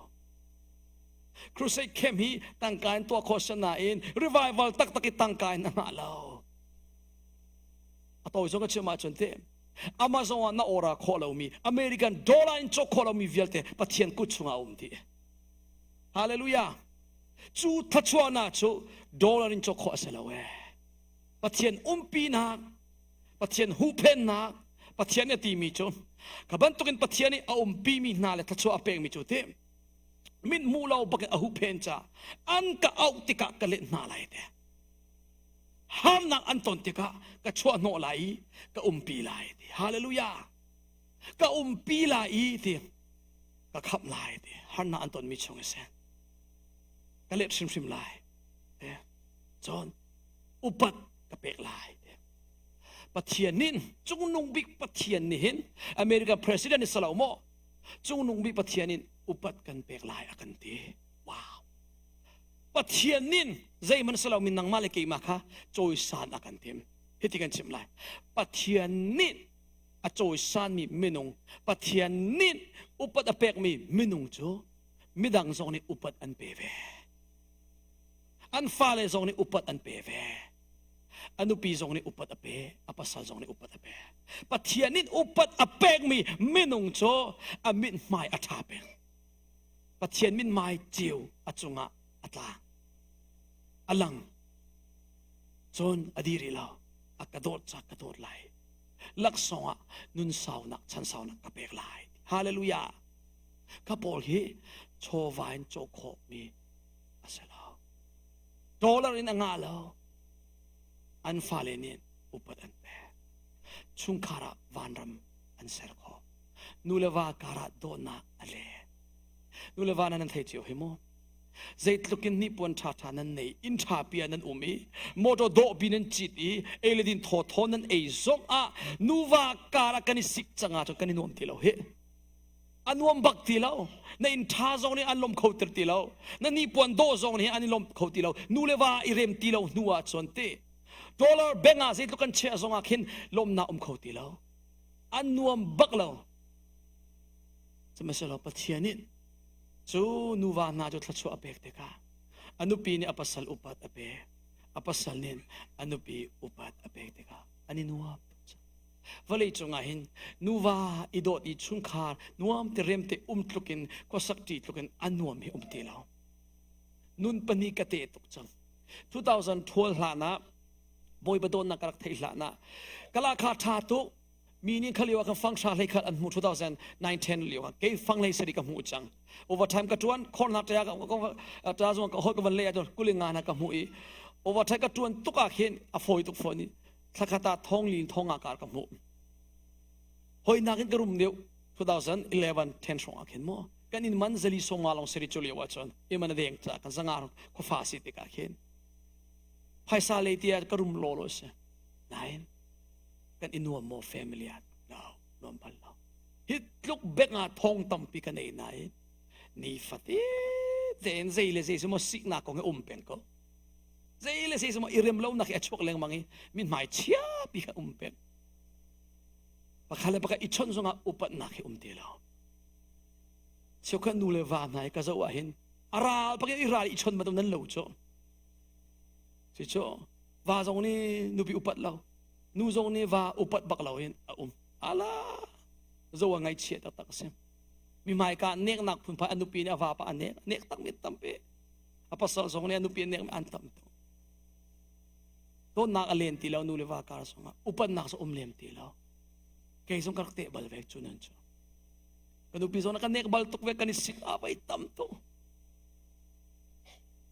Crusade camp hi tangka in tuah khawh si nain revival taktak i tangka in a ngah lo. A tawi zong ka chim ahcun te Amazon ah na ora khawh lomi American dollar in cawk khawh lomi vialte Pathian kut chungah a um dih. Hallelujah. Cu thluachuahnak cu dollar in cawk khawh a si lo ee. Pathian umpinak Pathian huhphennak Pathian nih a timi cu ka bantukin Pathian nih a umpimi hna le thluachuah a pekmi cu ti mit hmuh lo bakin a huhphen ca an ka auh tikah ka let hna lai te harnak an ton tikah ka chuah hnawh lai i ka umpi lai ti hallelujah ka umpi lai i ti ka khamh lai ti harnak an tonmi chung i sen ka let hrimhrim lai te cun upat ka pek lai Pathian nih cungnung bik Pathian nih hin American president ni salo maw cungnung bik Pathian in upat kan pek lai a kan ti wow Pathian nih zeihmanh salo mi nangmah le keimah kha cawisan a kan tim hiti kan chim lai Pathian nih a cawisanmi minung Pathian nih upat a pekmi minung cu midang zong nih upat an pe ve An fale zong nih upat an pe ve. A nupi zong nih upat a pe, a pasal zong nih upat a pe. Pathian nih upat a pekmi minung cu a mithmai a ṭha peng. Pathian mithmai ceu a cungah a tla. A lang. Cun a dir rih lo. A ka dawt ca ka dawt lai. Laksawng ah nun saunak, chan saunak ka pek lai. Hallelujah. Ka pawl hi chawva in caw khawhmi a si lo. Dollar in a ngah lo. An fale nih upat an pek. Chungkhar ah vanram an ser khawh. Nu le va karah dawtnak a le. Nu le va nan thei cio hi mu. Zeitluk in hnipuan ṭhaṭha nan nei, inn ṭha pi ah nan um i, motor dawh pi nan cit i, ei le din thawthaw nan ei zong ah nuva karah kan i sik cang ahcun kan i nuam ti lo hih. A nuam bak ti lo. Na inn ṭha zong nih an lawm kho tir ti lo. Na hnipuan dawh zong nih an i lawm kho ti lo. Nu le va i rem ti lo hnu ah cun ti. Dollar bank ah zeitluk kan chiah zong ah khin lawmnak um kho ti lo. An nuam bak lo. Sihmanhsehlaw Pathian nih cu nuva hna cu thluachuah a pek tikah a nupi nih a pasal upat a pek. A pasal nih a nupi upat a pek tikah an i nuam tuk cang. Vawlei cungah hin nuva i dawt i chungkhar nuam te rem te um tluk in khuasak ṭi tluk in a nuam hi um ti lo. Nun pahnih ka te tuk cang. 2012 hlan ah Bawipa dawtnak ka rak theih hlan ah kala kha ṭha tuk mi nih kha lio ah kan fang hra hlei khat an hmuh 2009 10 lio ah kei fang hlei sari ka hmuh cang overtime ka tuan khornak ta ka ta zong ka hoi ka van le ah kulinga na ka hmuh i overtime ka tuan tuk ah khin a fawi tuk fawn i thlakhat ah thong lin thong ah kar ka hmuh hoi nakin ka rum deuh 2011 10 hrawng ah khin mu kan in man zali songa long seri chu lio ah cun iman deng cha kan zangar khufa si tikah khin phaisa lei tia ka rum lo lo si nain kan i nuam maw family ah no nuam bal lo hi tluk bek ah thong tampi ka nei nain ni fate tein zei le zei maw siknak kong hi um peng ko zei le zei maw i rem lo nak hi a chuak lengmang i min hmai chia pi kha um peng pakhat le pakhat i chawnh zongah upatnak hi um ti lo cheukhat nu le va hna i ka zoh ah hin a ral pakin i ral i chawnh bantuk nan lo cu si cu va zong nih nupi upat lo nu zong nih va upat bak lo in a um ala zo a ngaihchia taktak a si mi hmaika neknak phunphai a nupi nih a vapa a nek nek tak mi tampi a pasal zong nih a nupi a nek mi an tam tuk dawtnak a len ti lo nu le va kar zongah upatnak cu um lem ti lo kei zong ka rak teh bal ve cu nan cu ka nupi zong ka nek bal tuk ve kan i sik a vai tam tuk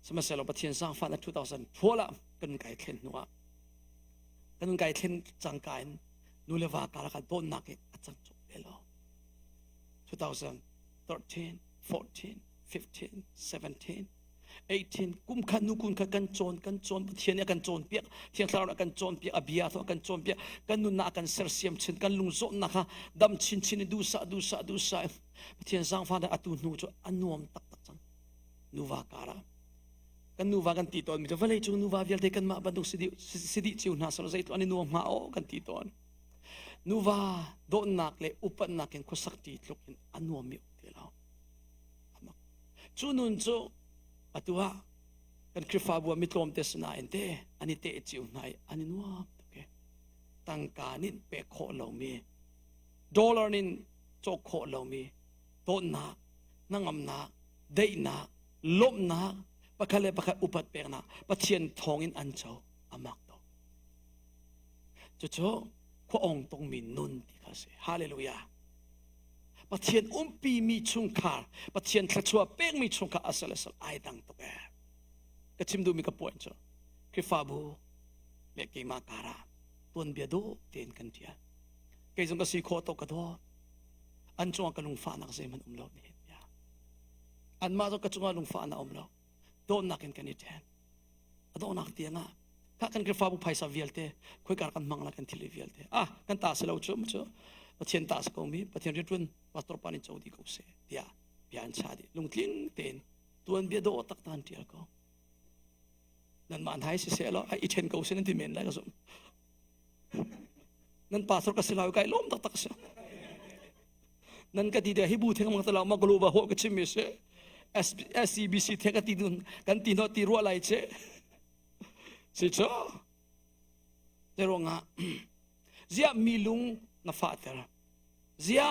sihmanhsehlaw Pathian zaangfahnak 2012 ah kan kai thlen hnu ah kan kai thlen cangka in nu le va karlak ah dawtnak hi a cang cuk te lo 2013 14 15 17 18 kum khat nu kun khat kan cawn kan cawn Pathian nih a kan cawn piak Thiang Thlarau nih a kan cawn piak a bia a kan cawn piak kan nunnak a kan sersiam chin kan lungzawtnak kha dam chinchin in duhsah duhsah duhsah Pathian zaangfahnak atu hnu cu a nuam taktak cang nuva karah kan nuva kan ti tawn mi cu vawlei cung nuva vialte kanmah bantuk si dih si dih cio hna selaw zeitluk an i nuam hnga aw kan ti tawn nuva dawtnak le upatnak in khuasak ti tluk in a nuam mi um ti lo cu nun cu atu ah kan Khrihfabu ah mi tlawmte sinain te an i teh cio hna i an i nuam tuk e tangka nih pek khawh lomi dollar nin cawk khawh lomi dawtnak hnangamnak daihnak lawmhnak pakhat le pakhat upat peknak Pathian thawngin an co amak to cucu khua ong tongmi nun ti kha si hallelujah Pathian umpi mi chungkhar Pathian thluachuah pekmi chungkhar asal asal ai dang tuk e ka chim duhmi ka point cu Khrihfabu le keimah kara tuanbia dawh tein kan tial kei zong ka si khawh tok ka dawt an cungah ka lungfahnak zeihmanh um lo nihin anmah zong ka cungah lungfahnak um lo dawtnak in kan i ṭhen a donghnak tiang ah kha kan Khrihfabu phaisa vialte khoikar kan hmang la kan thil vialte ah kan ta si lo cu cu Pathian ta si ko mi Pathian rianṭuan pastor pa nih co dih ko seh tiah bia an cha dih lungtling tein tuan bia dawh tak tan ṭial ko nanmah hna si seh law ai i ṭhen ko seh nan ti men lai ka zumh nan pastor ka si lai kai lawm taktak si nan ka ti te hi bu theng mang tala ma global ho ka chim mi si SCBC the ka ti dun kan ti no ti ruah lai che si cho te ruangah zia mi lung na fa ter zia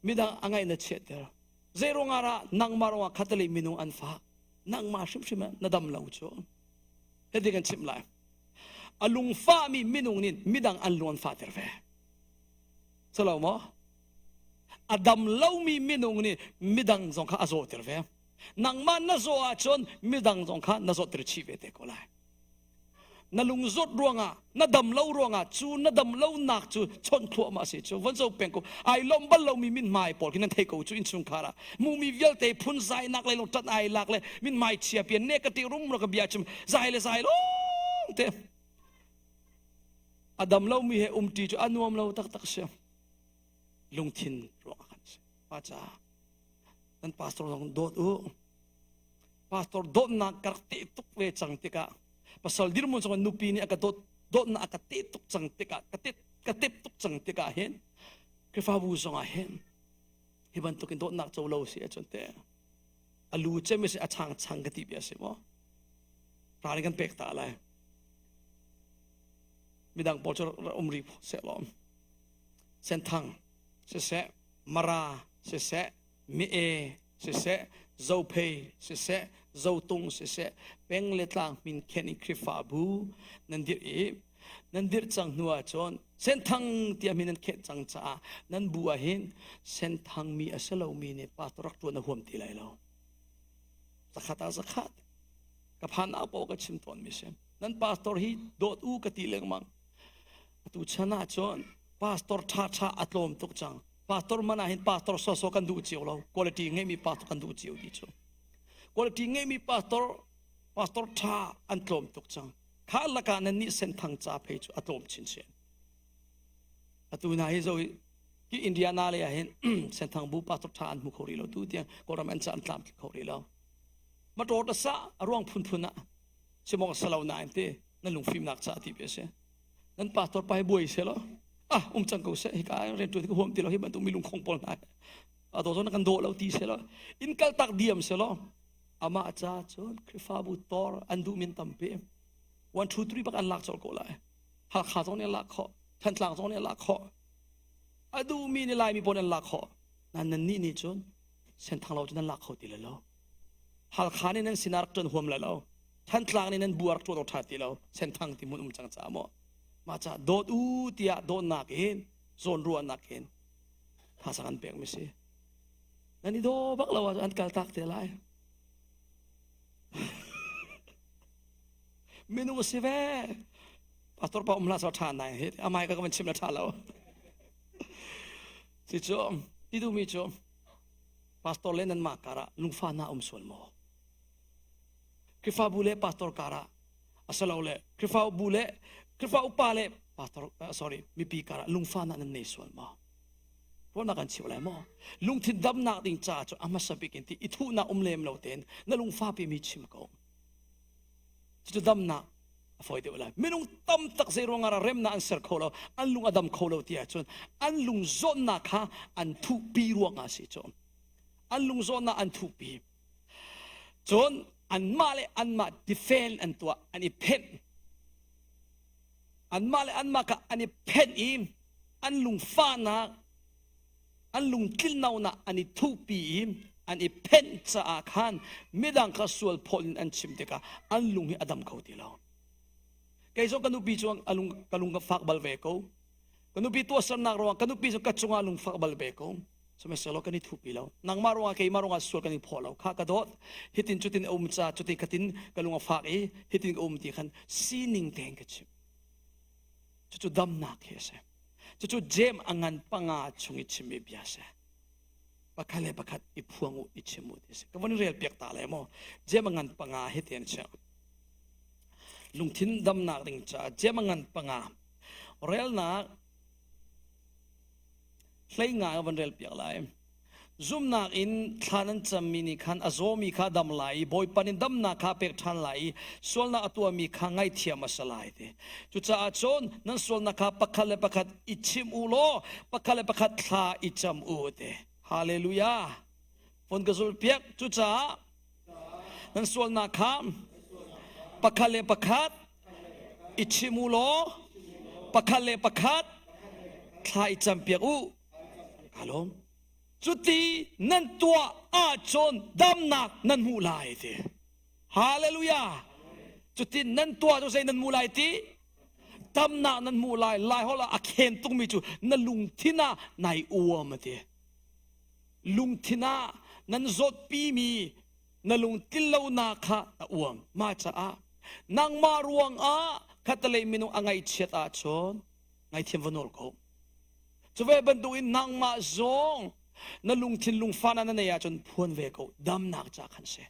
midang angai na chiat ter zei ruangah ra nangmah ruangah khatali minung an fa nangmah hrimhrim na dam lo chu hiti kan chimh lai a lungfahmi minung nih midang an lung an fahter ve Salo maw a dam lomi minung nih midang zong kha a zawter ve nangmah na zaw ahcun midang zong kha na zawtter chih ve te ko lai na lung zawt ruangah na dam lo ruangah cu na dam lonak cu chawnh thluahmah si cu von zo peng ko ai lawm bal lomi min hmai pawl khi nan thei ko cu innchungkhar ah mumi vialte phun zai nak le tat ai lak le min hmai chia pian ne ka ti rum ro ka bia chim zai le zai lawng te a dam lomi he umṭi cu a nuam lo taktak si lungthin ruangah kan si pa caah nan pastor zong dawt u pastor dawtnak ka rak teh tuk ve cang tikah pasal dirhmun zong nupi nih a ka dawt dawtnak a ka teh tuk cang tikah ka tep ka tep tuk cang tikah hin Khrihfabu zongah hin hi bantukin dawtnak co lo si ahcun te a lu cem si a chang chang ka ti bia si maw ralrin kan pek ta lai. Midang pawl cu um rih sehlaw Senthang siseh, Mara siseh, Mi-e siseh, Zophei siseh, Zotung siseh, peng le tlang min khen in Khrihfabu nan dirh i nan dirh cang hnu ahcun Senthang tiah min nan khenh cang caah nan bu ah hin Senthang mi a si lomi nih pastor rak ṭuan a huam ti lai lo. Zakhat ah zakhat. Ka phan ah paoh ka chim tawnmi si. Nan pastor hi dawt u ka ti lengmang. Atu chan ahcun pastor ṭhaṭha a tlawm tuk cang. Pastor man ah hin pastor sawsawh kan duh cio lo. Quality ngeimi pastor kan duh cio ti cu. Quality ngeimi pastor pastor ṭha an tlawm tuk cang. Kha lakah nan nih senthang ca phei cu a tlawm chinchin. Atu hna hi zo hi Indiana lei ah hin senthang bu pastor ṭha an hmu kho rih lo tu tiang Kawlram an ca an tlam kho rih lo. Motor ta sa a ruang phunphun ah simong salo nain te nan lungfimnak ca ti pe si. Nan pastor pa hi buai se lo. Ah um cang ko seh hika rian ṭuan ka huam ti lo hi bantuk mi lungkhong pawl hna. A to na kan daw lo ti se lo. In kal tak diam se lo. Amah ca cun Khrihfabu tor an duh min tampi. 1 2 3 bak an lak colh ko lai. Halkha zong nih an lak khawh. Thantlang zong nih an lak khawh. A duhmi nih Laimi pawl an lak khawh. Nan nan nih nih cun Senthang lo cu nan lak kho ti lo. Halkha nih nan sinah rak ṭuan huam lai lo. Thantlang nih nan bu rak ṭuan awk ṭha ti lo. Senthang ti hmun um cang caah maw. Mah caah dawt u tiah dawtnak in zawnruahnak in thazaang an pekmi si. Nan i daw bak lo ahcun an kaltak te lai. Minung a si ve. Pastor pa um hlah sawh ṭha nai hi. Amai ka ka van chim la ṭha lo. Si cu ti duhmi cu pastor le nanmah karah lungfahnak um sual maw? Khrihfabu le pastor karah asilole Khrihfabu le Khrihfa upa le pastor sorry mipi karah lungfahnak nan nei sual maw? Ruahnak kan cheuh lai maw? Lungthin damnak ding caah cu a hmasa bik in ti i thuhnak um lem lo tein na lungfahpi mi chim ko. Cucu damnak a fawi deuh lai. Minung tam tak zei ruangah dah remnak an ser kho lo, an lung a dam kho lo ti ahcun an lung zawtnak kha an thuhpi ruangah a si cu. An lung zawtnak an thuhpi. Cun anmah le anmah defend an tuah, an i phenh. Anmah le anmah kha an i phenh i an lungfahnak an lungtlinlonak an i thuhpi i an i phenh caah khan midang kha sual phawt in an chim tikah an lung hi a dam kho ti lo. Kei zong ka nupi cu a lung, ka lung ka fak bal ve ko. Ka nupi tuahsernak ruangah ka nupi cu ka cungah lungfak bal ve ko. Sihmanhsehlaw kan i thupi lo. Nangmah ruangah keimah ruangah sual kan i phaw lo. Kha ka dawt. Hitin cutin a um ca cutin khatin ka lung a fak i hitin ka um ti khan sining tein ka chim. Cucu damnak hi a si. Cucu Jeim a ngan panga chung i chimmi bia a si. Pakhat le pakhat i phuang u, i chim u ti a si. Ka von rel piak ta le maw? Jeim a ngan panga hi ti an chim. Lungthin damnak ding caah Jeim a ngan panga relnak hlei nga ka von rel piak lai. Zumhnak in thla nan cammi nih khan a zawmi kha a dam lai i Bawipa nih damnak kha a pek ṭhan lai i sualnak a tuahmi kha ngaihthiam a si lai ti. Cucaah cun nan sualnak kha pakhat le pakhat i chim u law pakhat le pakhat thla i cam u ti. Hallelujah. Von ka zulpiak. Cucaah nan sualnak kha pakhat le pakhat i chim u law pakhat le pakhat thla i campiak u. Kaa lawm. Cuti nan tuah ahcun damnak nan hmuh lai ti. Hallelujah. Cuti nan tuah cu zei nan hmuh lai ti? Damnak nan hmuh lai. Lai holh ah a khen tukmi cu na lungthin ah nai uam a ti. Lungthin ah nan zawtpimi na lungtlinlonak kha na uam. Mah caah nangmah ruangah khatalei minung a ngaihchiat ahcun ngaithiam va nawl ko. Cu ve bantukin nangmah zong na lungthin lungfah na nei ahcun phuan ve ko damnak ca khan si.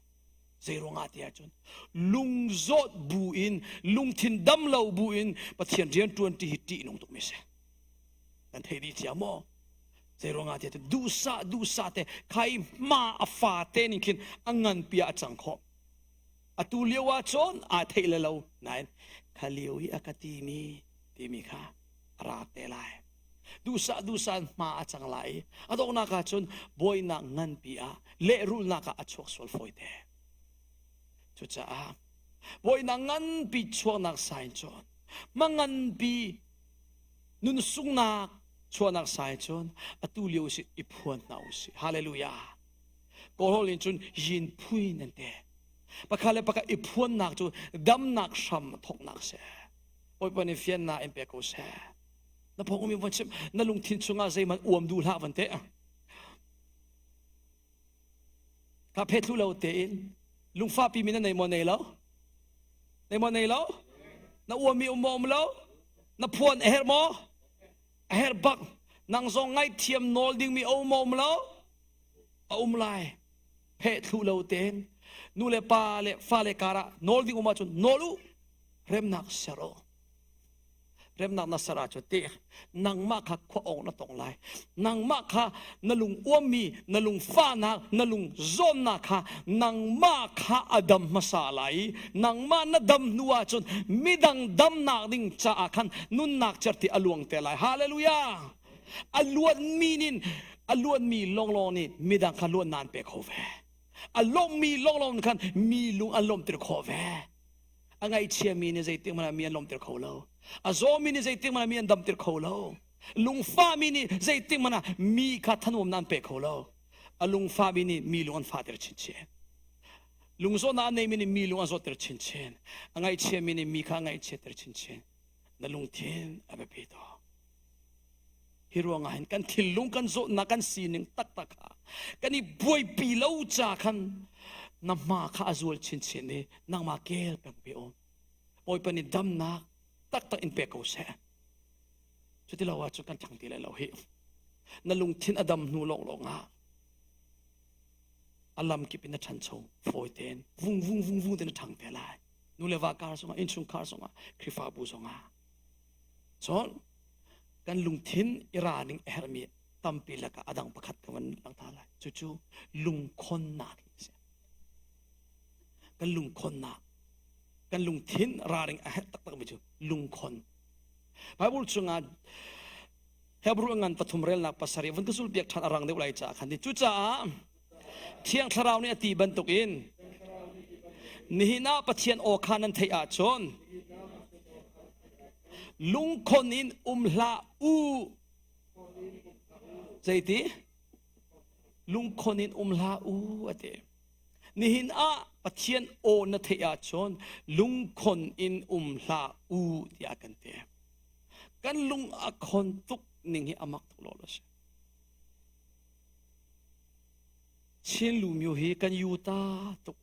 Zei ruangah ti ahcun lungzawt bu in lungthin dam lo bu in Pathian rian ṭuan ṭi hi ṭihnung tukmi si. Kan thei dih cia maw? Zei ruangah ti ahcun duhsah duhsah te khai hma a fa te ning khin a nganpi ah a cang khawh. Atu lio ah cun aa theih le lo nain kha lio i a ka timi timi kha a ra te lai. Duhsah duhsah in hma a cang lai i a donghnak ah cun buainak nganpi ah lehrulhnak ah a chuak sual fawi te. Cucaah buainak nganpi chuaknak sign cun. Manganpi nun sungnak chuahnak sai cun atu lio si i phuan hna usih. Hallelujah. Kawlhawl in cun yin phui nan te. Pakhat le pakhat i phuannak cu damnak hram thawknak si. Bawipa nih fiannak in pe ko seh. Na phong umi van chim na lungthin chungah zeihmanh uam duh hlah van te. Ka phethlu lo tein lungfahpi mi na nei maw nei lo? Nei maw nei lo? Na uammi um maw um lo? Na phuan a herh maw? A herh bak. Nang zong ngaihthiam nawl dingmi a um maw um lo? A um lai. Phehthlu lo tein nu le pa le fale karah nawl ding um ahcun nawl u. Remnak ser u. Remnak na ser ahcun ti nangmah kha khua awng na tong lai. Nangmah kha na lung uammi, na lung fahnak, na lung zawnnak kha nangmah kha a dam hmasa lai i nangmah na dam hnu ahcun midang damnak ding caah khan nunnak certi a luang te lai. Hallelujah! A luanmi nin a luanmi lawnglawng nih midang kha luannak an pe kho ve. A lawmmi lawnglawng nih khan mi lung an lawmhter khawh ve. A ngaihchiami nih zeitik hmanh ah mi an lawmhter kho lo. A zawmi nih zeitik hmanh ah mi an damter kho lo. Lungfahmi nih zeitik hmanh ah mi kha thanuamnak an pe kho lo. A lungfahmi nih mi lung an fahter chinchin. Lungzawtnak a neimi nih mi lung an zawtter chinchin. A ngaihchiami nih mi kha a ngaihchiatter chinchin. Na lungthin a biapi tuk. Hi ruangah hin kan thinlung kan zawtnak kan sining taktak kha kan i buaipi lo ca khan na hma kha a zual chinchin i nangmah kel peng pe um. Bawipa nih damnak taktak in pe ko seh. Cuti lo ahcun kan ṭhang ti lai lo hi. Na lungthin a dam hnu lawnglawng ah a lam kip in na ṭhancho fawi tein vung vung vung vung tein na ṭhang te lai. Nu le va kar zongah, innchungkhar zongah, Khrihfabu zongah. Cun kan lungthin i ralring a herhmi tampi lakah a dang pakhat ka van langhter lai. Cucu lungkhonnak hi a si. Kan lungkhonnak, kan lungthin ralring a herh taktakmi cu lungkhon. Bible chungah Hebrew ngan pathum relnak pasarih vun ka zulpiak ṭhan a rang deuh lai caah khan ti. Cucaah Thiang Thlarau nih a ti bantukin nihin ah Pathian aw kha nan theih ahcun lungkhon in um hlah u. Zeiti? Lungkhon in um hlah u a ti. Nihin ah Pathian aw na theih ahcun lungkhon in um hlah u tiah kan ti. Kan lung a khon tuk ning hi a mak tuk lo si. Chin Lumyo hi kan yuta tuk.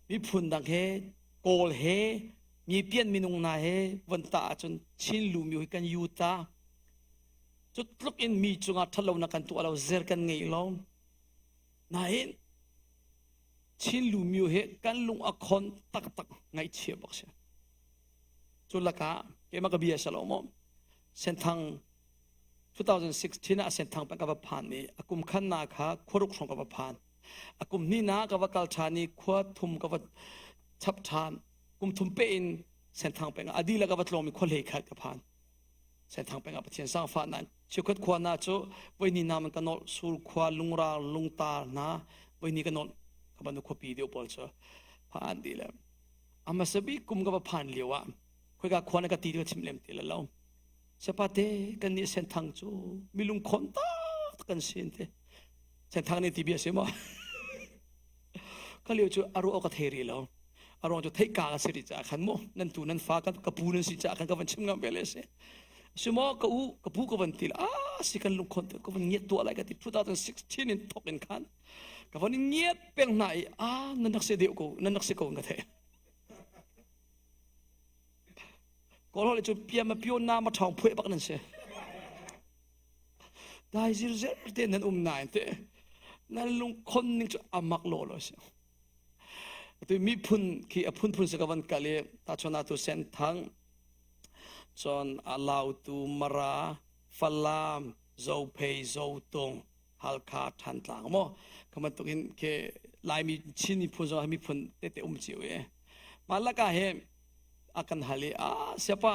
Miphun dang he, Kawl he, mi pian minung hna he von tah ahcun Chin Lumyo hi kan yuta. Cu tluk in mi cungah ṭhatlonak kan tuah lo, zer kan ngei lo. Nain Chin Lumyo hi kan lung a khon taktak ngaihchia bak si. Cu lakah keimah ka bia salo maw Senthang 2016 ah Senthang peng ka va phan i a kum khannak kha khuaruk hrawng ka va phan. A kum hnihnak ka va kal ṭhan i khua thum ka va chap ṭhan. Kum thum pe in Senthang peng ah a dihlak ka va tlawm i khua hlei khat ka phan. Senthang peng ah Pathian sangfah na chiukhat khua na cu voihni na man ka nolh sur khua lungrar lungtar hna voihni ka nolh ka banu khuapi deuh pawl cu phan dih le a hmasa bik kum ka va phan lio ah khoika khua na ka ti ka chim lem ti le lo Sapate kan nih Senthang cu milung khon tak kan sin te. Senthang nih ti bia si maw? Ka lio cu a ruah ka thei rih lo. A ruang cu theih ka ka si rih caah khan mu nan tu nan fa ka pu nan si caah khan ka van chim ngam ve le si. Si maw ka u ka pu ka van ti ah si kan lungkhon te ka van ngiat tuah lai ka ti 2016 in thok in khan ka van ngiat peng hna i ah nan rak si deuh ko nan rak si ko ka thei. Kawlholh cu pia ma pio na ma ṭhawng phueh bak nan si. Dai zirzer te nan um nain te nan lungkhon ning cu amak law law si. Atu miphun khi a phunphun se ka van kal i tahchuan atu Senthang cun Lautu Mara Falam Zophei Zotung Halkha Thantlang maw kha bantuk in khi Laimi Chin miphun zong miphun tete um cio i mah lakah hi a kan hal i a siapa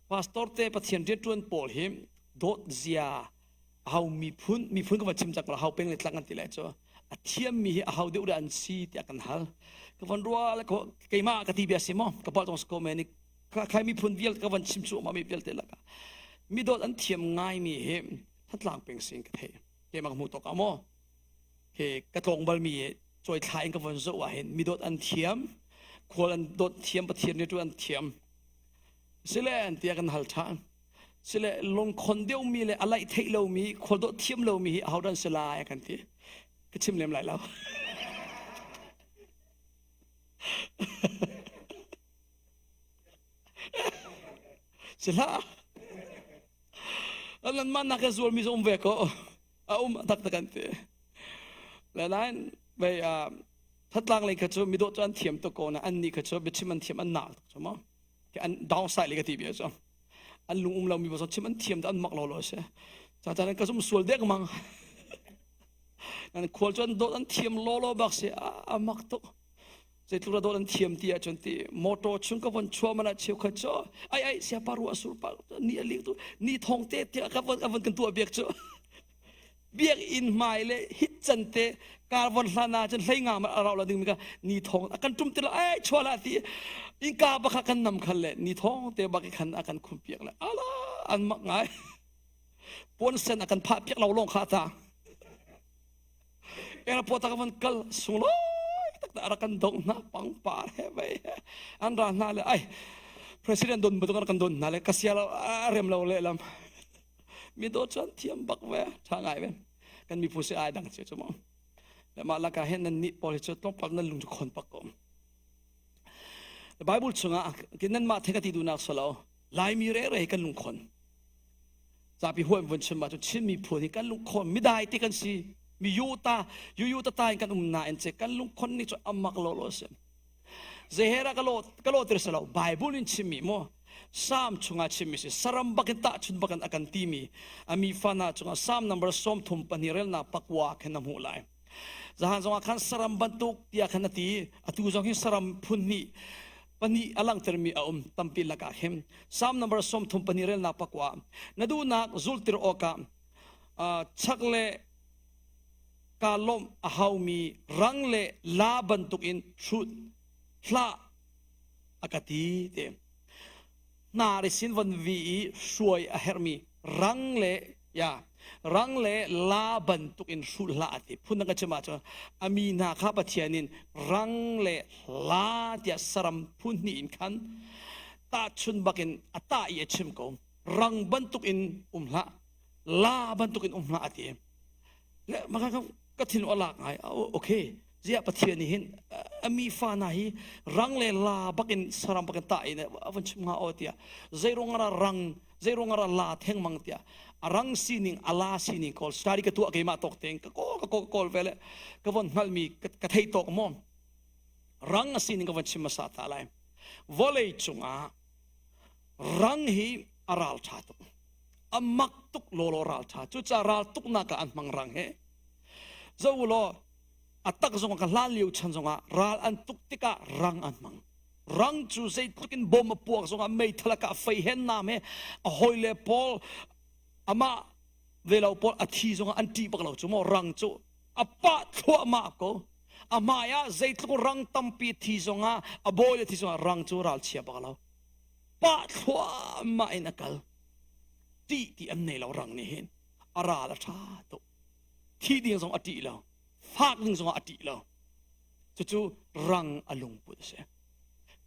pastor te Pathian rianṭuan pawl hi dawt zia hau miphun miphun ka va chim cak hau peng le tlang an ti lai cu a thiam mi hi a hau deuh dah an si tiah kan hal ka von rua le keimah ka ti bia si maw ka palh tong ko men. Khai miphun vialte ka van chim cuahmah mi vialte lakah midawt an thiam ngaimi hi Thantlang peng sin ka thei. Keimah ka hmuh tawk ah maw he ka tlawng balmi cawi thla in ka von zoh ah hin midawt an thiam, khual an dawt thiam, Pathian rianṭuan an thiam. Sile an tiah kan hal ṭhan. Sile lungkhon deuhmi le a laih theih lomi, khual dawt thiam lomi hi ahodah an si lai kan ti. Ka chim lem lai lo. Si hlah. Nan mah nak zual mi um ve ko. A um tak tak an ti. Le nain vei thatlang lei kha cu midawh cu an thiam tuk ko na an nih kha cu biachim an thiam an nal tuk cu mo. An downside le ka ti bia cu. An lung um lo mi bo chim an thiam an mak lo lo si. Ca caan ka zum sual dek mang. Nan khual cu an dawt an thiam law law bak si a mak tuk. Zeitluk dah dawt an thiam ti ahcun ti motor chung ka von chuah man ah cheukhat cu ai ai siapa ruah sur pa ni a ling tu ni thong te tiah ka von ka von kan tuah biak cu biakinn hmai le hit can te kar von hlan ah cun hlei nga ma a rau la ding mi ka ni thong a kan tum ti la ai chuah la ti innka bakha kan nam khal le ni thong te bak khan a kan khum piak le ala an mak ngai puan sen a kan phah piak lo long kha ta Airport ah ka van kal sunglawi tak rak kan dong hna pangpar he vei he an ra hna le ai president don bantuk an kan don hna le ka sia lo a rem lo le lam mi do chuan thiam bak ve tha ngai ve kan miphun si ai dang che chu mo le mah laka hen nan nih pawl hi chu tlawmpal nan lung chu khon pak ko Bible chungah nan mah the ka ti duhnak solo Laimi re re kan lungkhon zapi huam vun chim ah cun Chin miphun hi kan lungkhon midai te kan si mi yu ta yu yu ta ta in kan um nain ce kan lungkhon ni cu amak lo lo si zehera ka lo ka lo tir selo Bible in chimmi mo Psalm chungah chimmi si saram bakin ta chun bakin akan timi ami fana chungah Psalm number 32 relnak pakwa khen na hmuh lai Zahan zongah khan saram bantuk tiah khan a ti. Atu zong hi saram phun hnih pahnih a langhtermi a um tampi lakah hin. Psalm number 32 relnak pakua. Na duhnak zultir awkah chak le kaa lawmh a haumi rang le la bantukin hrut hlah a ka ti te. Hnar i sin von vi i hruai a herhmi rang le ya rang le la bantuk in hrulh hlah a ti phun dang ka chim ahcun a mi hna kha Pathian in rang le la tiah saram phun hnih in khan tahchun bakin a tah i a chim ko rang bantuk in um hlah la bantuk in um hlah a ti le maka ka thin a lak ngai okay ziah Pathian nih hin a mi fa hna hi rang le la bakin saram bakin tah in a van chim hnga aw tiah zeiruang ah rang zeiruang ah la thengmang tiah a rang sining a la sining kawl study ka tuah keimah tawk tein ka kawl ka kawl ka kawl ve le ka von hngalhmi ka thei tawk maw rang a sining ka von chim hmasa ta lai vawlei cungah rang hi a ral ṭha tuk a mak tuk lawlaw ral ṭha cucaah ral tuknak ah an hmang rang he zo law a tak zong ka hlan lio chan zongah ral an tuk tikah rang an hmang rang cu zeitluk in bom a puak zongah meithal a kah fei hen nam he a hawile pawl amah velo pawl a thi zongah an ṭih bak lo cu maw rang cu a pah thluahmah ko a hmai ah zeitluk rang tampi thi zongah a bawi le thi zongah rang cu ral chia bak lo pah thluahmah in a kal ṭih ti an nei lo rang nih hin a ral a ṭha tuk thi ding zong a ṭih lo fak ding zongah a ṭih lo cucu rang a lungput a si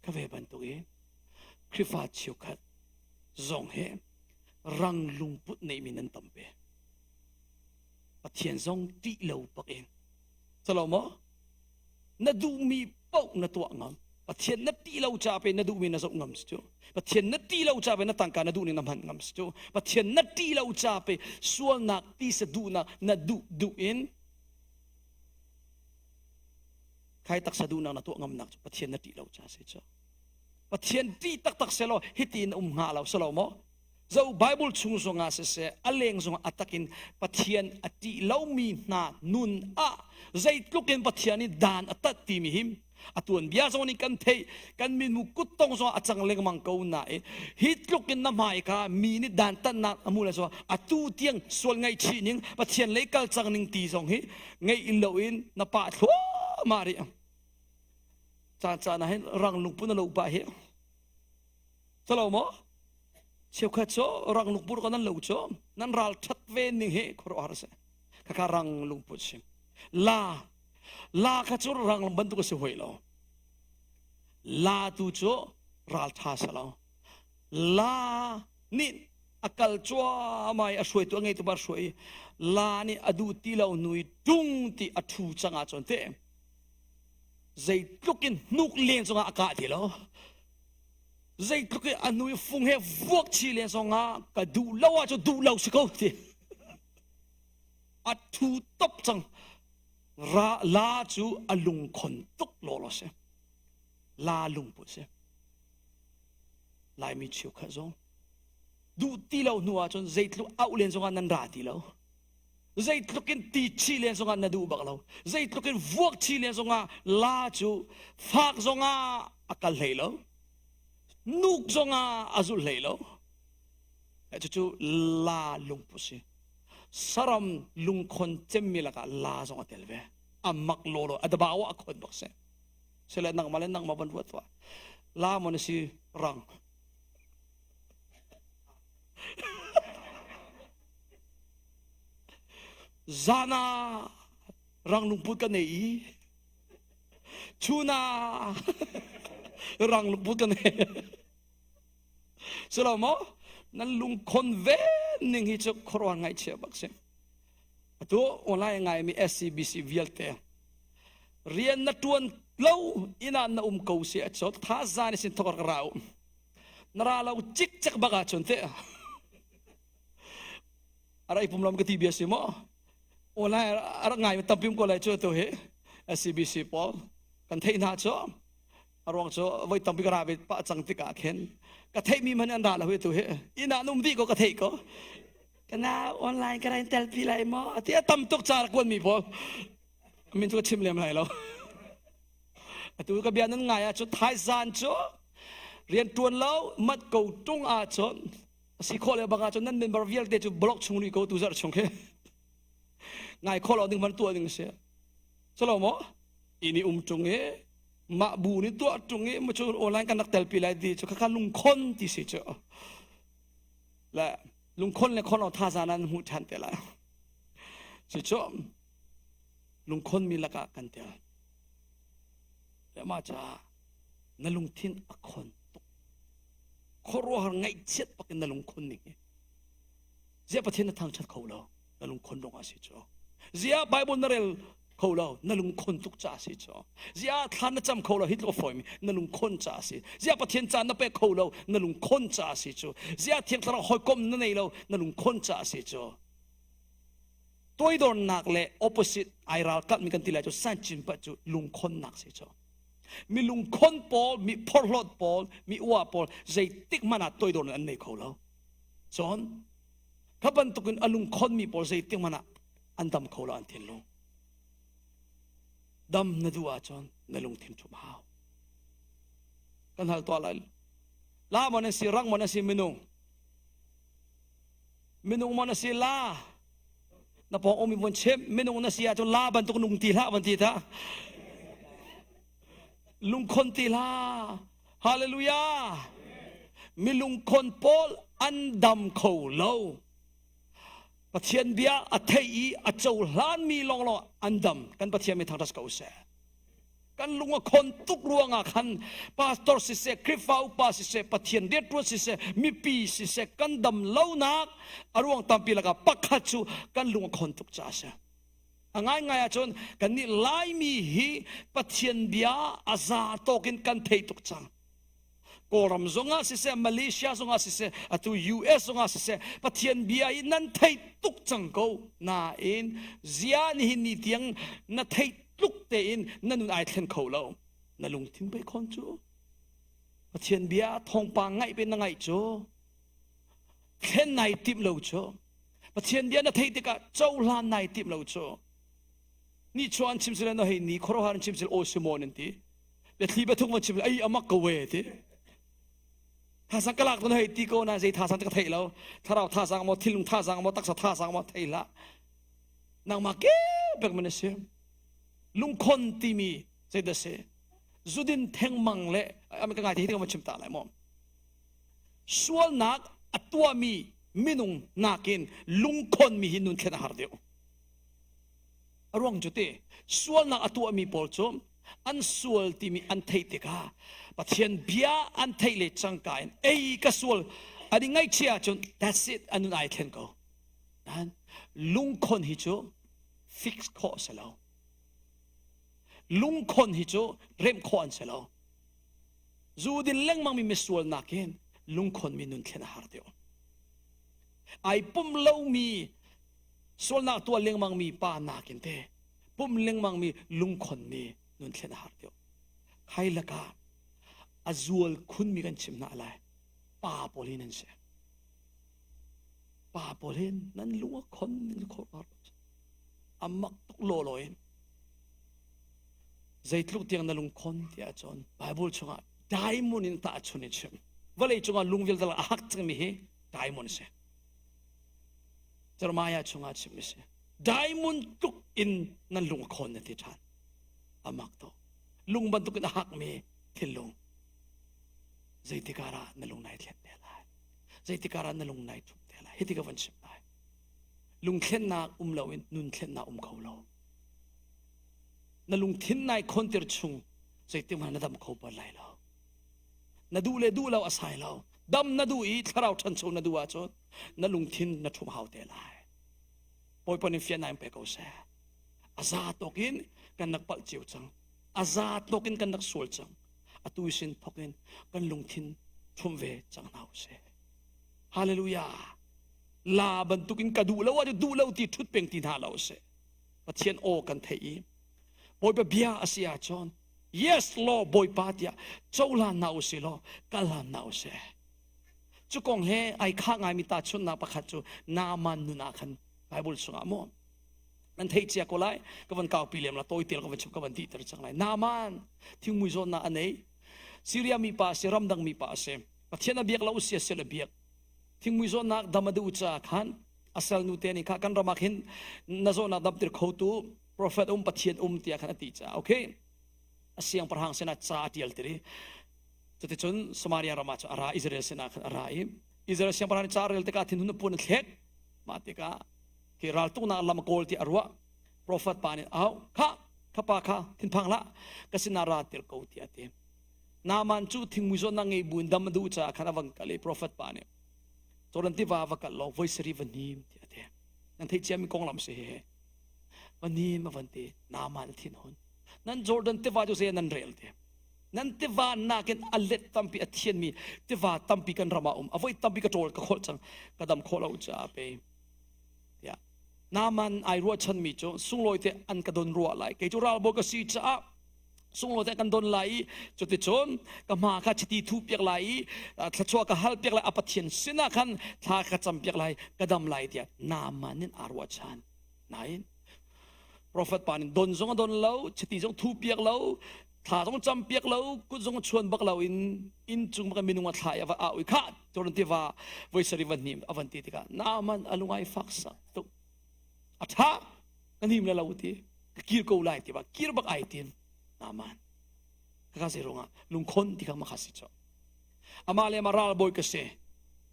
ka ve bantuk i Khrihfa cheukhat zong hi rang lungput neimi nan tam ve Pathian zong ṭih lo bak in calo maw na duhmi paoh na tuah ngam Pathian na ṭih lo ca pe na duhmi na zoh ngam si cu Pathian na ṭih lo ca pe na tangka na duh ning na hman ngam si cu Pathian na ṭih lo ca pe sualnak tisa duhnak na duh duh in khai taksa duhnak na tuah ngamnak cu Pathian na ṭih lo ca si cu Pathian ṭih taktak selaw hiti in um hnga lo selo maw Zo Bible chung zongah siseh a leng zongah a takin Pathian a ṭih lomi hna nun ah zeitluk in Pathian nih dan a tat timi hi a tuanbia zong nih kan theih kan minmu kuttong zongah a cang lengmang ko nain hi tluk in na hmai kha mi nih dan tatnak a hmu le so atu tiang sual ngaihchih ning Pathian lei kal cang ning ti zong hi ngeih loin na pah thluahmah rih caan caan ah hin rang lungput na lo pah hi. Calo maw? Cheukhat cu rang lungput ko nan lo cu nan ral ṭhat ve ning hi khuaruahhar a si. Khakha rang lungput si. La la kha cu rang bantuk a si hoi lo. La tu cu ralṭha si lo. La nih a kal cuahmah i a hruaitu a ngeitu pa hruai i la nih a duh ti lo hnu i ṭung ti a ṭhu cang ahcun teh zeitluk in hnuk leng cungah a kah ti lo. Zeitluk in a hnu i fung he vuak chi len zongah ka duh lo ahcun duh lo si ko ti. A ṭhu top cang. Ra la cu a lungkhon tuk lawlaw si. La lungput si. Laimi cheukhat zong duh ti lo hnu ahcun zeitluk auh len zongah nan ra ti lo. Zeitluk in ti chi len zongah na duh bak lo. Zeitluk in vuak chi len zongah la cu fak zongah a kal hlei lo. Nuk zongah a zulh hlei lo. Cucu la lungput si. Saram lungkhon cemmi lakah la zong a tel ve. A mak lawlaw, a dabau ah a khon bak si. Sile nangmah le nangmah van ruat tuah. La maw na si rang. Zan ah rang lungput ka nei i chun ah rang lungput ka nei. Silo maw? Nan lungkhon ve ning hi cu khuaruahhar ngaihchia bak si. Atu online ngaimi SCBC vialte rian na tuan lo inn ah na um ko si ahcun thazaang sin thok rak ra u. Na ra lo cikcek bak ahcun teh a rai pum lam ka ti bia si maw? Online a rak ngai tampi um ko lai cu tu hi SCBC pawl kan theih hna cu a ruang cu voi tampi ka ra ve pah cang tikah khin ka theihmi hmanh an ra lo hi tu hi inn ah an um dih ko ka theih ko kana online ka ra in telpi lai maw ti a tam tuk ca rak kuanmi pawl min cu ka chim lem lai lo atu ka bia nan ngai ahcun thaizan cu rian tuan lo mat ko tung ahcun si khawh le bang ahcun nan member vialte cu block chung rih ko tu zarh chung khi ngai khawh lo ding man tuah ding si salo maw inn i um tung i mah bu nih tuah tung i mu cu online kan rak telpi lai ti cu khakha lungkhon ti si cu le lungkhon le khon lo thaza nan hmuh ṭhan te lai si cu lungkhon mi lakah kan tel le mah caah na lungthin a khon tuk khuaruahhar ngaihchiat bakin na lungkhon ning hi ziah Pathian na thangṭhat kho lo na lungkhon ruangah a si cu ziah Bible na rel kho lo na lungkhon tuk caah a si cu ziah thla na cam kho lo hi tluk a fawimi na lungkhon caah a si ziah Pathian ca na pek kho lo na lungkhon caah a si cu ziah Thiang Thlarau hawikom na nei lo na lungkhon caah a si cu toidornak le opposite ai ralkalhmi kan ti lai cu sanchin pa cu lungkhonnak si cu mi lungkhon pawl mi phorhlawt pawl mi ua pawl zeitik hmanh ah toidornak an nei kho lo cun kha bantukin a lungkhonmi pawl zeitik hmanh ah an dam kho lo an thinlung dam na duh ahcun na lungthin ṭhum hau kan hal tuah lai la maw na si rang maw na si minung minung maw na si la na pawng um von chim minung na si ahcun la bantuk nung ti hlah van ti ta lungkhon ti hlah hallelujah milungkhon pawl an dam kho lo Pathian bia a thei i a cohlanmi lawnglawng an dam. Kan Pathian mi thangṭhat ko seh. Kan lung a khon tuk ruangah khan pastor siseh, Khrihfa upa siseh, Pathian rianṭuan siseh, mipi siseh, kan dam lonak a ruang tampi lakah pakhat cu kan lung a khon tuk caah a si. A ngaingai ahcun kannih Laimi hi Pathian bia a za tawk in kan thei tuk cang. Kawlram zongah siseh, Malaysia zongah siseh, atu US zongah siseh, Pathian bia hi nan theih tuk cang ko. Nain zia nihin ni tiang na theih tluk tein na nun ai thlen kho lo. Na lungthin pei khon cu. Pathian bia thawngpang ngaih pe na ngaih cu. Thlen nai timh lo cu. Pathian bia na theih tikah cohlan nai timh lo cu. Ni chuan chim sile na hei ni khuaruahhar in chim sile aw Simon an ti. Biathli biathuk van chim ei amak ko we ti. Thazang ka lak ton hei ti ko na zei thazang ka thei lo. Thlarau thazang maw thinlung thazang maw taksa thazang maw thei hlah. Nangmah ke bek man si. Lungkhon timi zei dah si. Zudin thengmang le am ka ngai te hi ka van chim ta lai maw. Sualnak a tuahmi minung nakin lungkhonmi hi nun thlen a har deuh. A ruang cu ti sualnak a tuahmi pawl cu an sual timi an theih tikah Pathian bia an theih le cangka in ei ka sual an i ngaihchih ahcun that's it an nun ai thlen ko. Nan lungkhon hi cu fix khawh si lo. Lungkhon hi cu remh khawh an si lo. Zu din lengmang mi misual nakin lungkhon mi nun thlen a har deuh. Ai pum lomi sualnak tuah lengmang mi pa nakin te pum lengmang mi lungkhon mi nun thlen a har deuh. Khai lakah a zual khun mi kan chim hna lai. Pa pawl hi nan si. Pa pawl hin nan lung a khon nan khor a mak tuk lawlaw in Zeitluk tiang na lungkhon tiah cun Bible chungah diamond in tahchun in chim. Vawlei cungah lung vialte a hak cangmi hi diamond a si. Jeremiah chungah chimmi si. Diamond tluk in nan lung a khawn na ti ṭhan. A mak to. Lung bantuk in a hakmi thinlung. Zeitik ah na lung nai thlen te lai. Zeitik ah na lung nai thup te lai. Hiti ka van chim lai. Lungthlennak um loin nun thlennak um kho lo. Na lungthin nai khontir chung zeitik hmanh na dam kho bal lai lo. Na duh le duh lo a sai lo. Dam na duh i thlarau ṭhancho na duh ahcun na lungthin na ṭhum hau te lai. Bawipa nih fiannak in pe ko seh. A za tawk in kan rak palh cio cang. A za tawk in kan rak sual cang. Atu sin thawk in kan lungthin ṭhum ve cang hna usih. Hallelujah. La bantukin ka duh lo ah duh lo ti ṭhut peng ti hna lo seh. Pathian aw kan theih i Bawipa bia a si ahcun yes law Bawipa tiah cohlan hna usih law kal hlan hna usih. Cu kong he ai khah ngaimi tahchunhnak pakhat cu Naaman nun ah khan Bible chungah maw nan theih cia ko lai ka van kaupi lem la tawi tel ka van chim ka van dihter cang lai Naaman thingmui zawtnak a nei Syria mi pa a si ramdang mi pa a si Pathian a biak lo si a si a biak thingmui zawtnak dam a duh caah khan a salnu te nih kha kan ram ah khin na zawtnak damter khotu prophet um Pathian um tiah khan a ti caah okay a siangpahrang sinah ca a tial tir i cuticun Samaria ram ah cun a ra Israel sinah khan a ra i Israel siangpahrang nih ca a rel tikah thinhun a puan a thlek mah tikah hi raltuknak lam a kawl ti a ruah prophet pa nih au kha kha pa kha thinphang hlah ka sinah ra tir ko tiah a ti Naaman cu thingmui zawtnak ngei buin dam a duh caah khan a vang kal i profet pa nih Jordan tiva va kal law voi sarih va hnim tiah a ti. Nan theih ciami konglam si hi. Va hnim a van ti. Naaman a thinhun. Nan Jordan tiva cu zei nan rel ti. Nan tiva nakin a let tampi a thianmi tiva tampi kan ram ah um. A voi tampi ka ṭawl ka kholh cang. Ka dam khawh lo caah pe. Tiah. Naaman ai ruahchanmi cu sunglawi te an ka don rua lai. Kei cu ralbawi ka si caah sunglawi te kan don lai i cuticun ka hma kha chiti thu piak lai i thluachuah ka hal piak lai a Pathian sinah khan thla ka cam piak lai ka dam lai tiah Naaman in aa ruahchan nain profet pa nih don zong a don lo chiti zong thu piak lo thla zong cam piak lo kut zong chuan bak lo in inn cung bak minung a thla i a va au i kha Jordan tiva voi sarih van hnim a van ti tikah Naaman a lungai fak sak tuk a tha ka hnim le lo ti ka kir ko lai ti ba kir bak ai tin Naaman ka zei ruangah lungkhon ti kha makha si cho ama le ama ralbawi ka si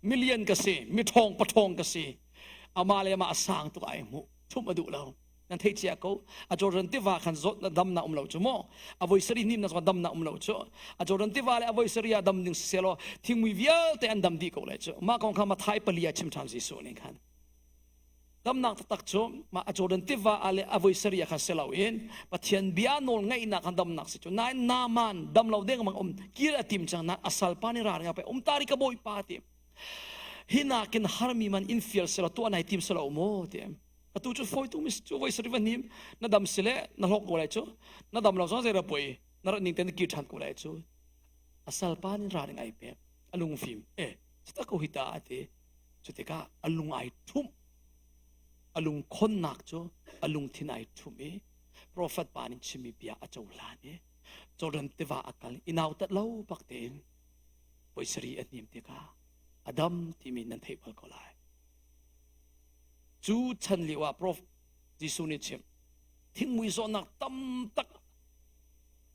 milian ka si miṭhawng paṭhawng ka si ama le ama a sang tuk ai hmu thum a duh lo nan theih cia ko a Jordan tiva khan zawt na dam na um lo cu mu a voi sari hnim na zong dam na um lo cu a Jordan tiva le a voi sari ah dam ding selaw thingmui vialte an dam dih ko lai cu mah kong kha Mathai pali ah chim ṭhan Jesuh nih khan Damnak taktak cu mah a Jordan tiva ah le a voi sarih ah khan si loin Pathian bia nawl ngaihnak khan damnak si cu. Nain Naaman dam lo deng mang um kir a tim cang na a salpa nih ralring a pe um tari ka bawipa ti. Hi nakin harmi man in fial selaw tuah nai tim selaw maw ti. Atu cu fawi tu mis cu voi sarih va hnim na dam sile na hlawk ko lai cu na dam lo zong zei ra poi na rat ning te na kir ṭhan ko lai cu. A salpa nih ralring ai pek a lungfim e cutak ko hi ta a ti. Cu tikah a lung ai ṭhumh. A lungkhonnak cu a lungthin ai ṭhumh i profet pa nih chimmi bia a cohlan i Jordan tiva a kal i nautat lo bak tein voi sarih a hnim tikah a dam timi nan theih bal ko lai. Cu chan lio ah prof Jesuh nih chim thingmui zawtnak tam tak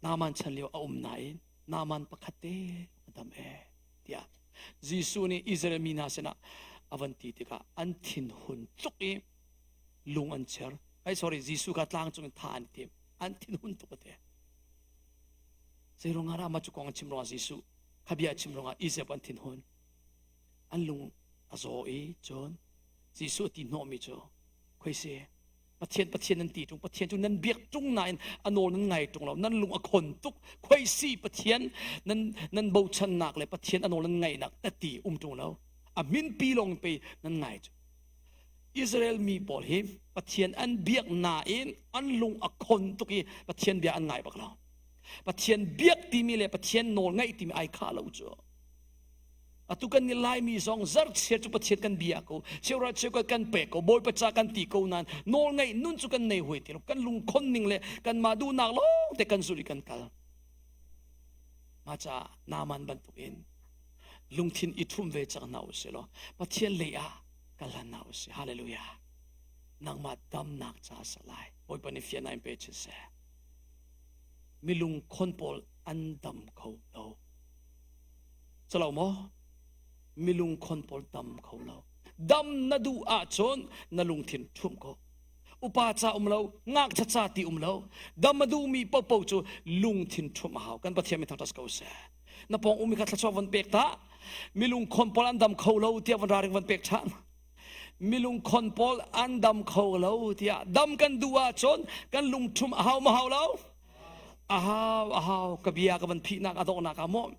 Naaman chan lio a um nain Naaman pakhat te a dam ee tiah. Jesuh nih Israel mi hna sinah a van ti tikah an thinhun tuk i lung an cher. Ai sorry, Jesuh kha tlang cung in thah an tim. An thinhun tuk a ti. Zeiruang ah dah mah cu kong an chim ruangah Jesuh kha bia a chim ruangah Israel an thinhun. An lung a zaw i cun Jesuh a ti hnawhmi cu khoi si Pathian Pathian nan ti ṭung Pathian cu nan biak ṭung nain a nawl nan ngai ṭung lo nan lung a khon tuk khoi si Pathian nan nan bochannak le Pathian a nawl nan ngaihnak tati um ṭung lo a minpi lawng pe nan ngai cu Israel mi pawl hi Pathian an biak nain an lung a khon tuk i Pathian bia an ngai bak lo Pathian biak timi le Pathian nawl ngaih timi ai khah lo cu Atu kan ni Laimi zong zarhchiat cu Pathian kan bia ko, cheuhra cheukhat kan pek ko, Bawipa ca kan ti ko nain nawl ngeih nun cu kan nei hui ti lo. Kan lungkhon ning le kanmah duhnak lawng te kan zulh i kan kal. Mah caah Naaman bantukin lungthin i ṭhum ve cang hna u sih law Pathian lei ah kal hlan hna u sih. Hallelujah. Nangmah damnak ca a si lai. Bawipa nih fiannak in pe chin seh. Milung khon pawl an dam kho lo. Calo maw? Milung khon pawl dam kho lo. Dam na duh ahcun na lungthin ṭhumh ko. Upa ca um lo, ngakcha ca ti um lo. Dam a duhmi paohpaoh cu lungthin ṭhumh a hau. Kan Pathian mi thangṭhat ko seh. Na pawng ummi kha thluachuah von pek ta. Milung khon pawl an dam kho lo tiah von ralring von pek ṭhan. Milung khon pawl an dam kho lo tiah dam kan duh ahcun kan lung ṭhumh a hau ma hau lo? A hau, a hau. Ka bia ka van phihnak a donghnak ah maw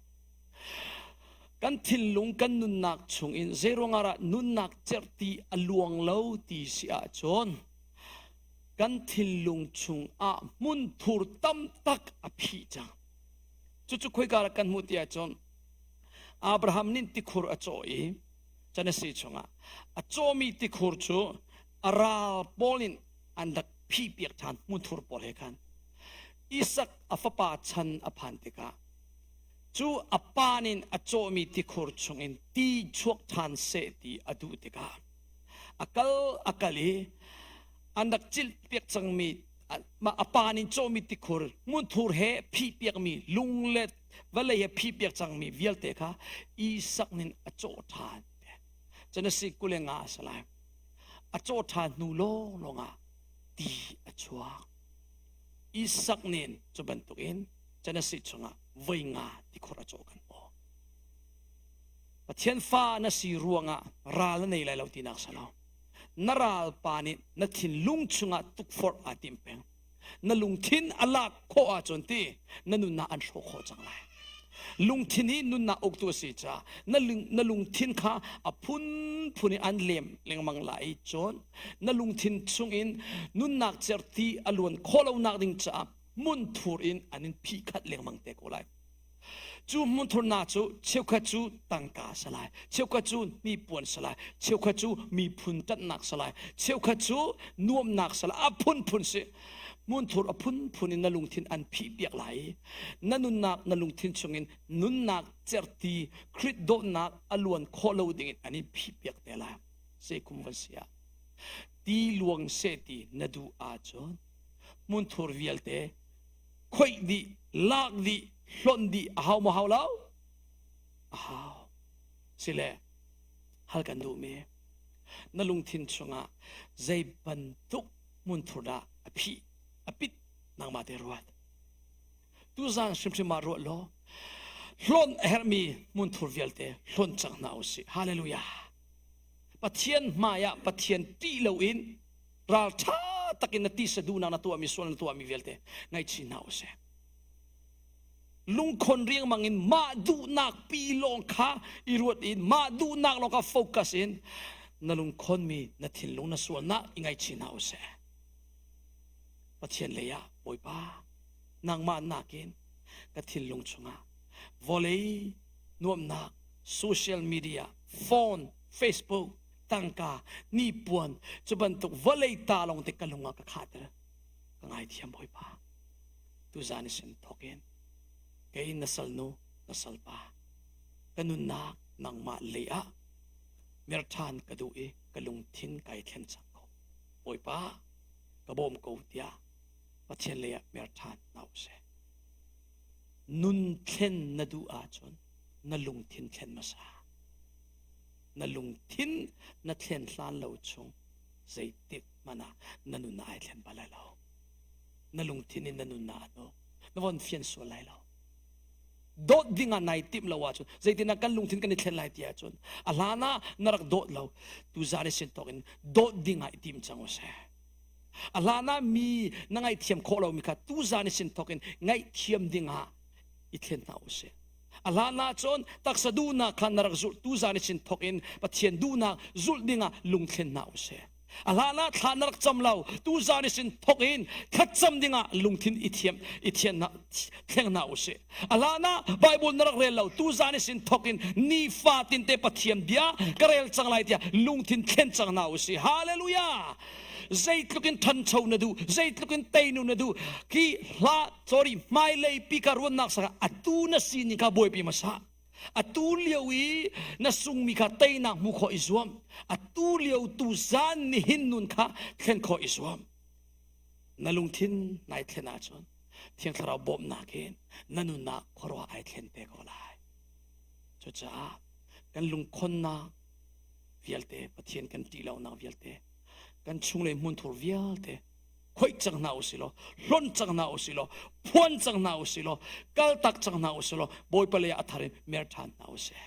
kan thinlung kan nunnak chungin zeiruangah dah nunnak cerhti a luang lo ti si ahcun kan thinlung chungah hmunthur tamtak a phih cang. Cucu khoika dah kan hmuh ti ahcun Abraham nih tikhur a cawh i Genesis chungah a cawmi tikhur cu a ral pawl in an rak phihpiak ṭhan hmunthur pawl he khan Isak a fapa chan a phan tikah cu a pa nin a cawhmi tikhur chungin ti chuak ṭhan seh ti a duh tikah a kal a kal i an rak cilhpiak cangmi a pa nin cawhmi tikhur hmunthur he phihpiakmi lung le vawlei he phihpiak cangmi vialte kha Isak nin a cawh ṭhan. Genesis 25 a si lai. A cawh ṭhan hnu lawnglawng ah ti a chuak. Isak nin cu bantukin Genesis chungah voi nga tikhor a cawh kan aw. Pathian fa na si ruangah ral na nei lai lo tinak si lo. Na ral pa nih na thinlung chungah tukforh aa tim peng. Na lungthin a lak khawh ahcun ti na nunnak an hrawh khawh cang lai. Lungthin hi nunnak uktu a si caah na, na lungthin kha a phunphun in an lem lengmang lai i cun na lungthin chungin nunnak certi a luan khawh lonak ding caah hmunthur in an in phihkhat lengmang te ko lai. Cu hmunthurnak cu cheukhat cu tangka a si lai, cheukhat cu hnipuan si lai, cheukhat cu miphun ṭanhnak si lai, cheukhat cu nuamnak si lai, a phunphun si. Hmunthur a phunphun in na lungthin an phihpiak lai i na nunnak na lungthin chungin nunnak certi Khrih dawtnak a luan khawh lo dingin an in phihpiak te lai. Zeikum van si ah ti luang seh ti na duh ahcun hmunthur vialte khoih dih, lak dih, hlonh dih a hau maw hau lo? A hau. Sile hal kan duhmi na lungthin chungah zei bantuk hmunthur dah a phih, a pit nangmah te ruat. Tuzaan hrimhrim ah ruah law hlonh a herhmi hmunthur vialte hlonh cang hna usih. Hallelujah. Pathian hmai ah Pathian ṭih loin ralṭha takin na tisa duhnak na tuahmi sual na tuahmi vialte ngaihchih hna usih. Lungkhon riangmang in mah duhnak pi lawng kha i ruat in mah duhnak lawng kha focus in na lungkhonmi na thinlung na sualnak i ngaihchih hna usih. Pathian lei ah Bawipa nangmah nakin ka thinlung chungah vawlei nuamhnak social media phone Facebook tangka hnipuan cu bantuk vawlei ta lawng te ka lung ah ka khahter ka ngaithiam Bawipa tuzan i sin thawkin kei na salnu na salpa ka nunnak nangmah lei ah mer ṭhan ka duh i ka lungthin kai thlen cang ko Bawipa ka bawm ko tiah Pathian lei ah mer ṭhan hna usih nun thlen na duh ahcun na lungthin thlen hmasa. Na lungthin na thlen hlan lo chung zeitik hmanh ah na nun ai thlen bal lai lo. Na lungthin in na nunnak a hnuk. Na von fian sual lai lo. Dawt ding ah nai timh lo ahcun zeitindah kan lungthin kan i thlen lai ti ahcun a hlan ah na rak dawt lo tuzaan i sin tawk in dawt ding ah i tim cang usih. A hlan ah mi na ngaihthiam khawh lomi kha tuzaan i sin thawk in ngaihthiam ding ah i thlen hna usih. A hlan ah cun taksa duhnak kha na rak zulh tuzaan i sin thawk in Pathian duhnak zulh ding ah lungthlen hna usih. A hlan ah thla na rak cam lo tuzaan i sin thawk in thlacam ding ah lungthin i thiam i thian hna thleng hna usih. A hlan ah Bible na rak rel lo tuzaan i sin thawk in nifa tinte Pathian bia ka rel cang lai tiah lungthin thlen cang hna usih. Hallelujah! Zeitluk in ṭhancho na duh, zeitluk in teinu na duh, khi hla sorry hmailei pi ka ruannak saka atu na sining kha buaipi hmasa. Atu lio i na sungmi kha teinak hmu khawh i zuam. Atu lio tu zan nihin nun kha thlen khawh i zuam. Na lungthin nai thlen ahcun Thiang Thlarau bawmhnak in na nunnak khuaruah ai thlen te ko lai. Cucaah kan lungkhonnak vialte Pathian kan ṭih lonak vialte kan chunglei hmunthur vialte khoih cang hna usih law hlonh cang hna usih law phuan cang hna usih law kaltak cang hna usih law Bawipa lei ah a thar in mer ṭhan hna usih.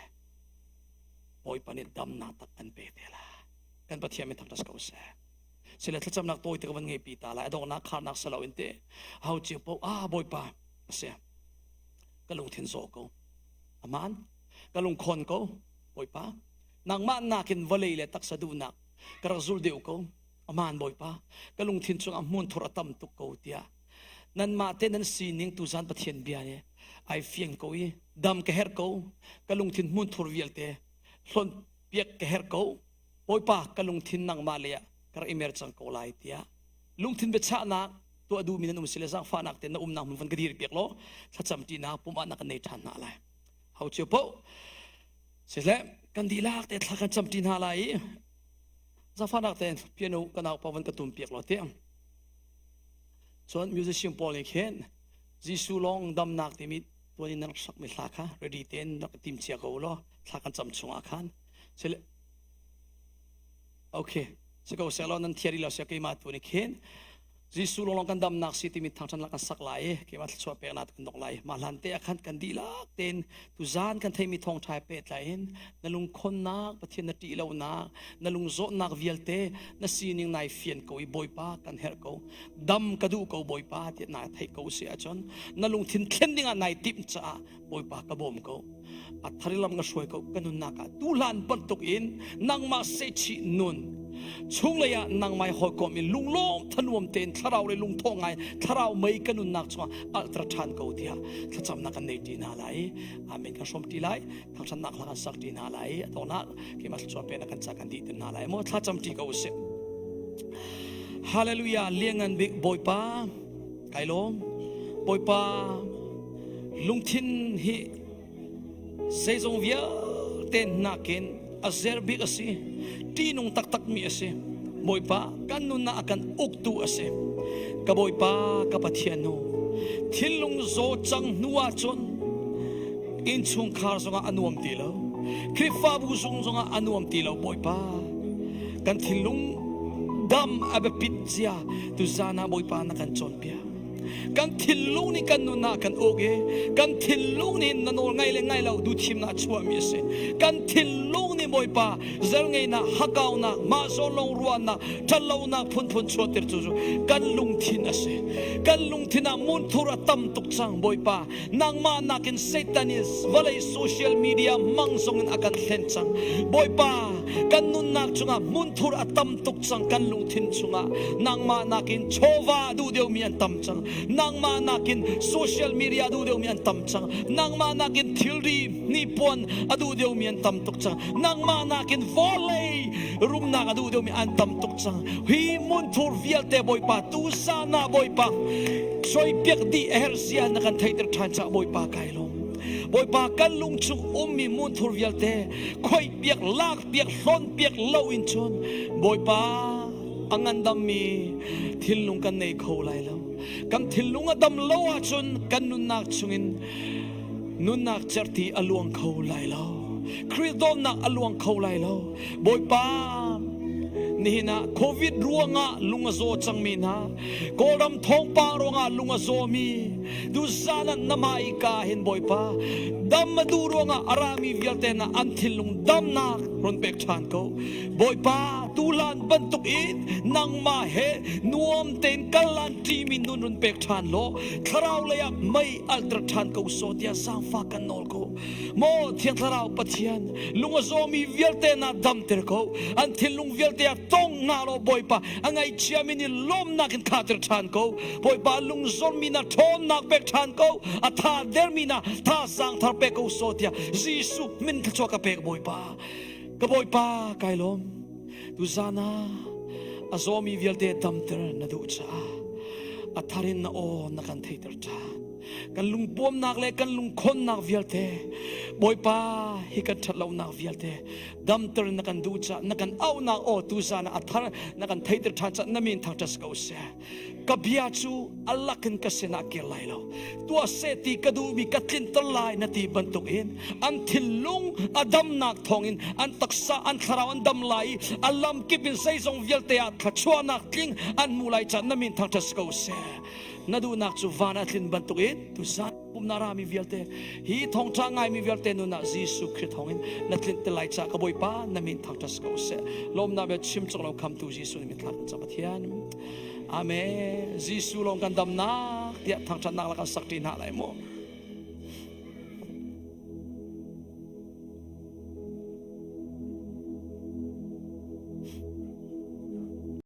Bawipa nih damnak tak an pe te lai. Kan Pathian min thangṭhat ko seh. Sile thlacamnak tawi te ka van ngei pi ta lai a donghnak kharnak salo in te hau cio po ah Bawipa a si ka lungthin zaw ko aman ka lungkhawn ko Bawipa nangmah nakin vawlei le taksa duhnak ka rak zul deuh ko aman Bawipa ka lungthin chungah hmunthur a tam tuk ko tiah nanmah te nan sining tuzan Pathian bia nih ai fiang ko i dam ka herh ko ka lungthin hmunthur vialte hlon piak ka herh ko Bawipa ka lungthin nangmah lei ah ka rak i mer cang ko lai tiah lungthin biachahnak tuah duhmi nan um si le zaangfahnak te na umnak hmun van ka dir piak law thlacam ṭinak pumh ah na kan nei ṭhan hna lai ho cio paoh sisle kan dihlak te thla kan cam ṭi hna lai i zaangfahnak te piano ka nau pa van ka tum piak law tiah cun musician pawl nih khin Jesuh lawng damnak timi tuan in nan rak sakmi hla kha ready tein rak tim cia ko law thla kan cam chungah khan sile okay si ko seh law nan thiari lo sia keimah tu nih khin Jesuh lawng kan damnak si timi thangṭhan lak kan sak lai i keimah thluachuah peknak kan dong lai mah hlan te ah khan kan dihlak tein tuzan kan theimi thawngṭha he pehtlai in na lungkhonnak Pathian na ṭih lonak na lungzawtnak vialte na sining nai fian ko i Bawipa kan herh ko dam ka duh ko Bawipa tiah naa theih ko si ahcun na lungthin thlen dingah nai timh caah Bawipa ka bawm ko a thar lam ka hruai ko ka nunnak ah tuhlan bantuk in nangmah sehchih nun chunglei ah nangmai hawikom in lunglawm thanuam tein thlarau le lungthawh ngai thlarau mei ka nunnak chungah alhter ṭhan ko tiah thlacamnak kan nei ṭi hna lai amen kan hrawm ṭi lai thangṭhatnak hla kan sak ṭi hna lai a donghnak keimah thluachuah peknak kan ca kan dih hna lai maw thlacam ṭi ko usih Hallelujah liangan bik Bawipa Kai lawm. Bawipa lungthin hi zeizong vialte nakin a zer bik a si. Ṭihnung taktakmi a si. Bawipa kan nunnak a kan uktu a si. Ka Bawipa ka Pathian nu thinlung zaw cang hnu ahcun innchungkhar zongah a nuam ti lo. Khrihfabu zung zongah a nuam ti lo Bawipa. Kan thinlung dam a biapit zia tuzan ah Bawipa na kan cawnpiak. Kan thinlung nih kan nun ah kan uk i kan thinlung nih na nawl ngai le ngai lo duhthimnak a chuahmi a si. Kan thinlung nih Bawipa zelngeinak, hakaunak, mah zawn lawng ruahnak, ṭhatlonak phunphun chuahter cu kan lungthin a si. Kan lungthin ah munthur a tam tuk cang Bawipa. Nangmah nakin Satan in vawlei social media hmang zong in a kan thlen cang. Bawipa, kan nunnak chungah hmunthur a tam tuk cang kan lungthin chungah. Nangmah nakin chawva duh deuhmi an tam cang. Nangmah nakin social media duh deuhmi an tam cang. Nangmah nakin thilri hnipuan a duh deuhmi an tam tuk cang. Nangmah nakin vawlei rumnak a duh deuhmi an tam tuk cang. Hi hmunthur vialte Bawipa tu sana Bawipa soipiak dih a herh zia na kan theihter ṭhan caah Bawipa kai lawm. Bawipa kan lungchung ummi hmunthur vialte khoihpiak lakpiak hlawnpiak lo in cun Bawipa a ngandammi thinlung kan nei kho lai lo. Kan thinlung a dam lo ahcun kan nunnak chungin nunnak cerhti a luang kho lai lo. Khrih dawtnak a luang kho lai lo. Bawipa, nihin ah COVID ruangah lung a zaw cangmi hna, Kawlram thawngpang ruangah lung a zawmi, tuzan ah na hmaika hin Bawipa, dam a duh ruangah a rami vialte hna an thinlung damnak run pek ṭhan ko. Bawipa, tulan bantuk in nangmah he nuam tein kal lan ṭimi nun run pek ṭhan law thlarau lei ah mei alter ṭhan ko sawh tiah zaangfah kan nawl ko. Maw Thiang Thlarau Pathian, lung a zawmi vialte na damter ko. An thinlung vialte ah tong hna law Bawipa, a ngaihchiami nih lawmnak in khahter ṭhan ko. Bawipa, lungzormi na ṭhawnnak pek ṭhan ko. A tha dermi na thazaang thar pek ko sawh tiah Jesuh min thluachuah ka pek Bawipa. Ka Bawipa kai lawm. Tuzan ah a zawmi vialte damter na duh caah a thar in na aw na kan theihter ṭhan. Kan lungpuamnak le kan lungkhonnak vialte Bawipa hi kan ṭhatlonak vialte damter na kan duh caah na kan auhnak aw tuzan ah a thar na kan theihter ṭhan caah na min thangṭhat si ko seh. Ka bia cu a lakin ka sinah kir lai lo. Tuah seh ti ka duhmi ka tlinter lai na ti bantukin an thinlung a damnak thawngin an taksa an thlarau an dam lai i a lamkip in zeizong vialte ah thluachuahnak tling an hmu lai caah na min thangṭhat si ko seh. Na duhnak cu van ah tlin bantukin tuzan pumnak rami vialte hi thawngṭha ngaimi vialte nun ah Jesuh Khrih thawngin na tlinh te lai caah ka Bawipa na min thangṭhat si ko seh. Lawmnak bia chim cawk lo khamtu Jesuh nih min thla kan cam Pathian. Amen. Jesuh lawng kan damnak tiah thangṭhatnak la kan sak ṭi hna lai mu.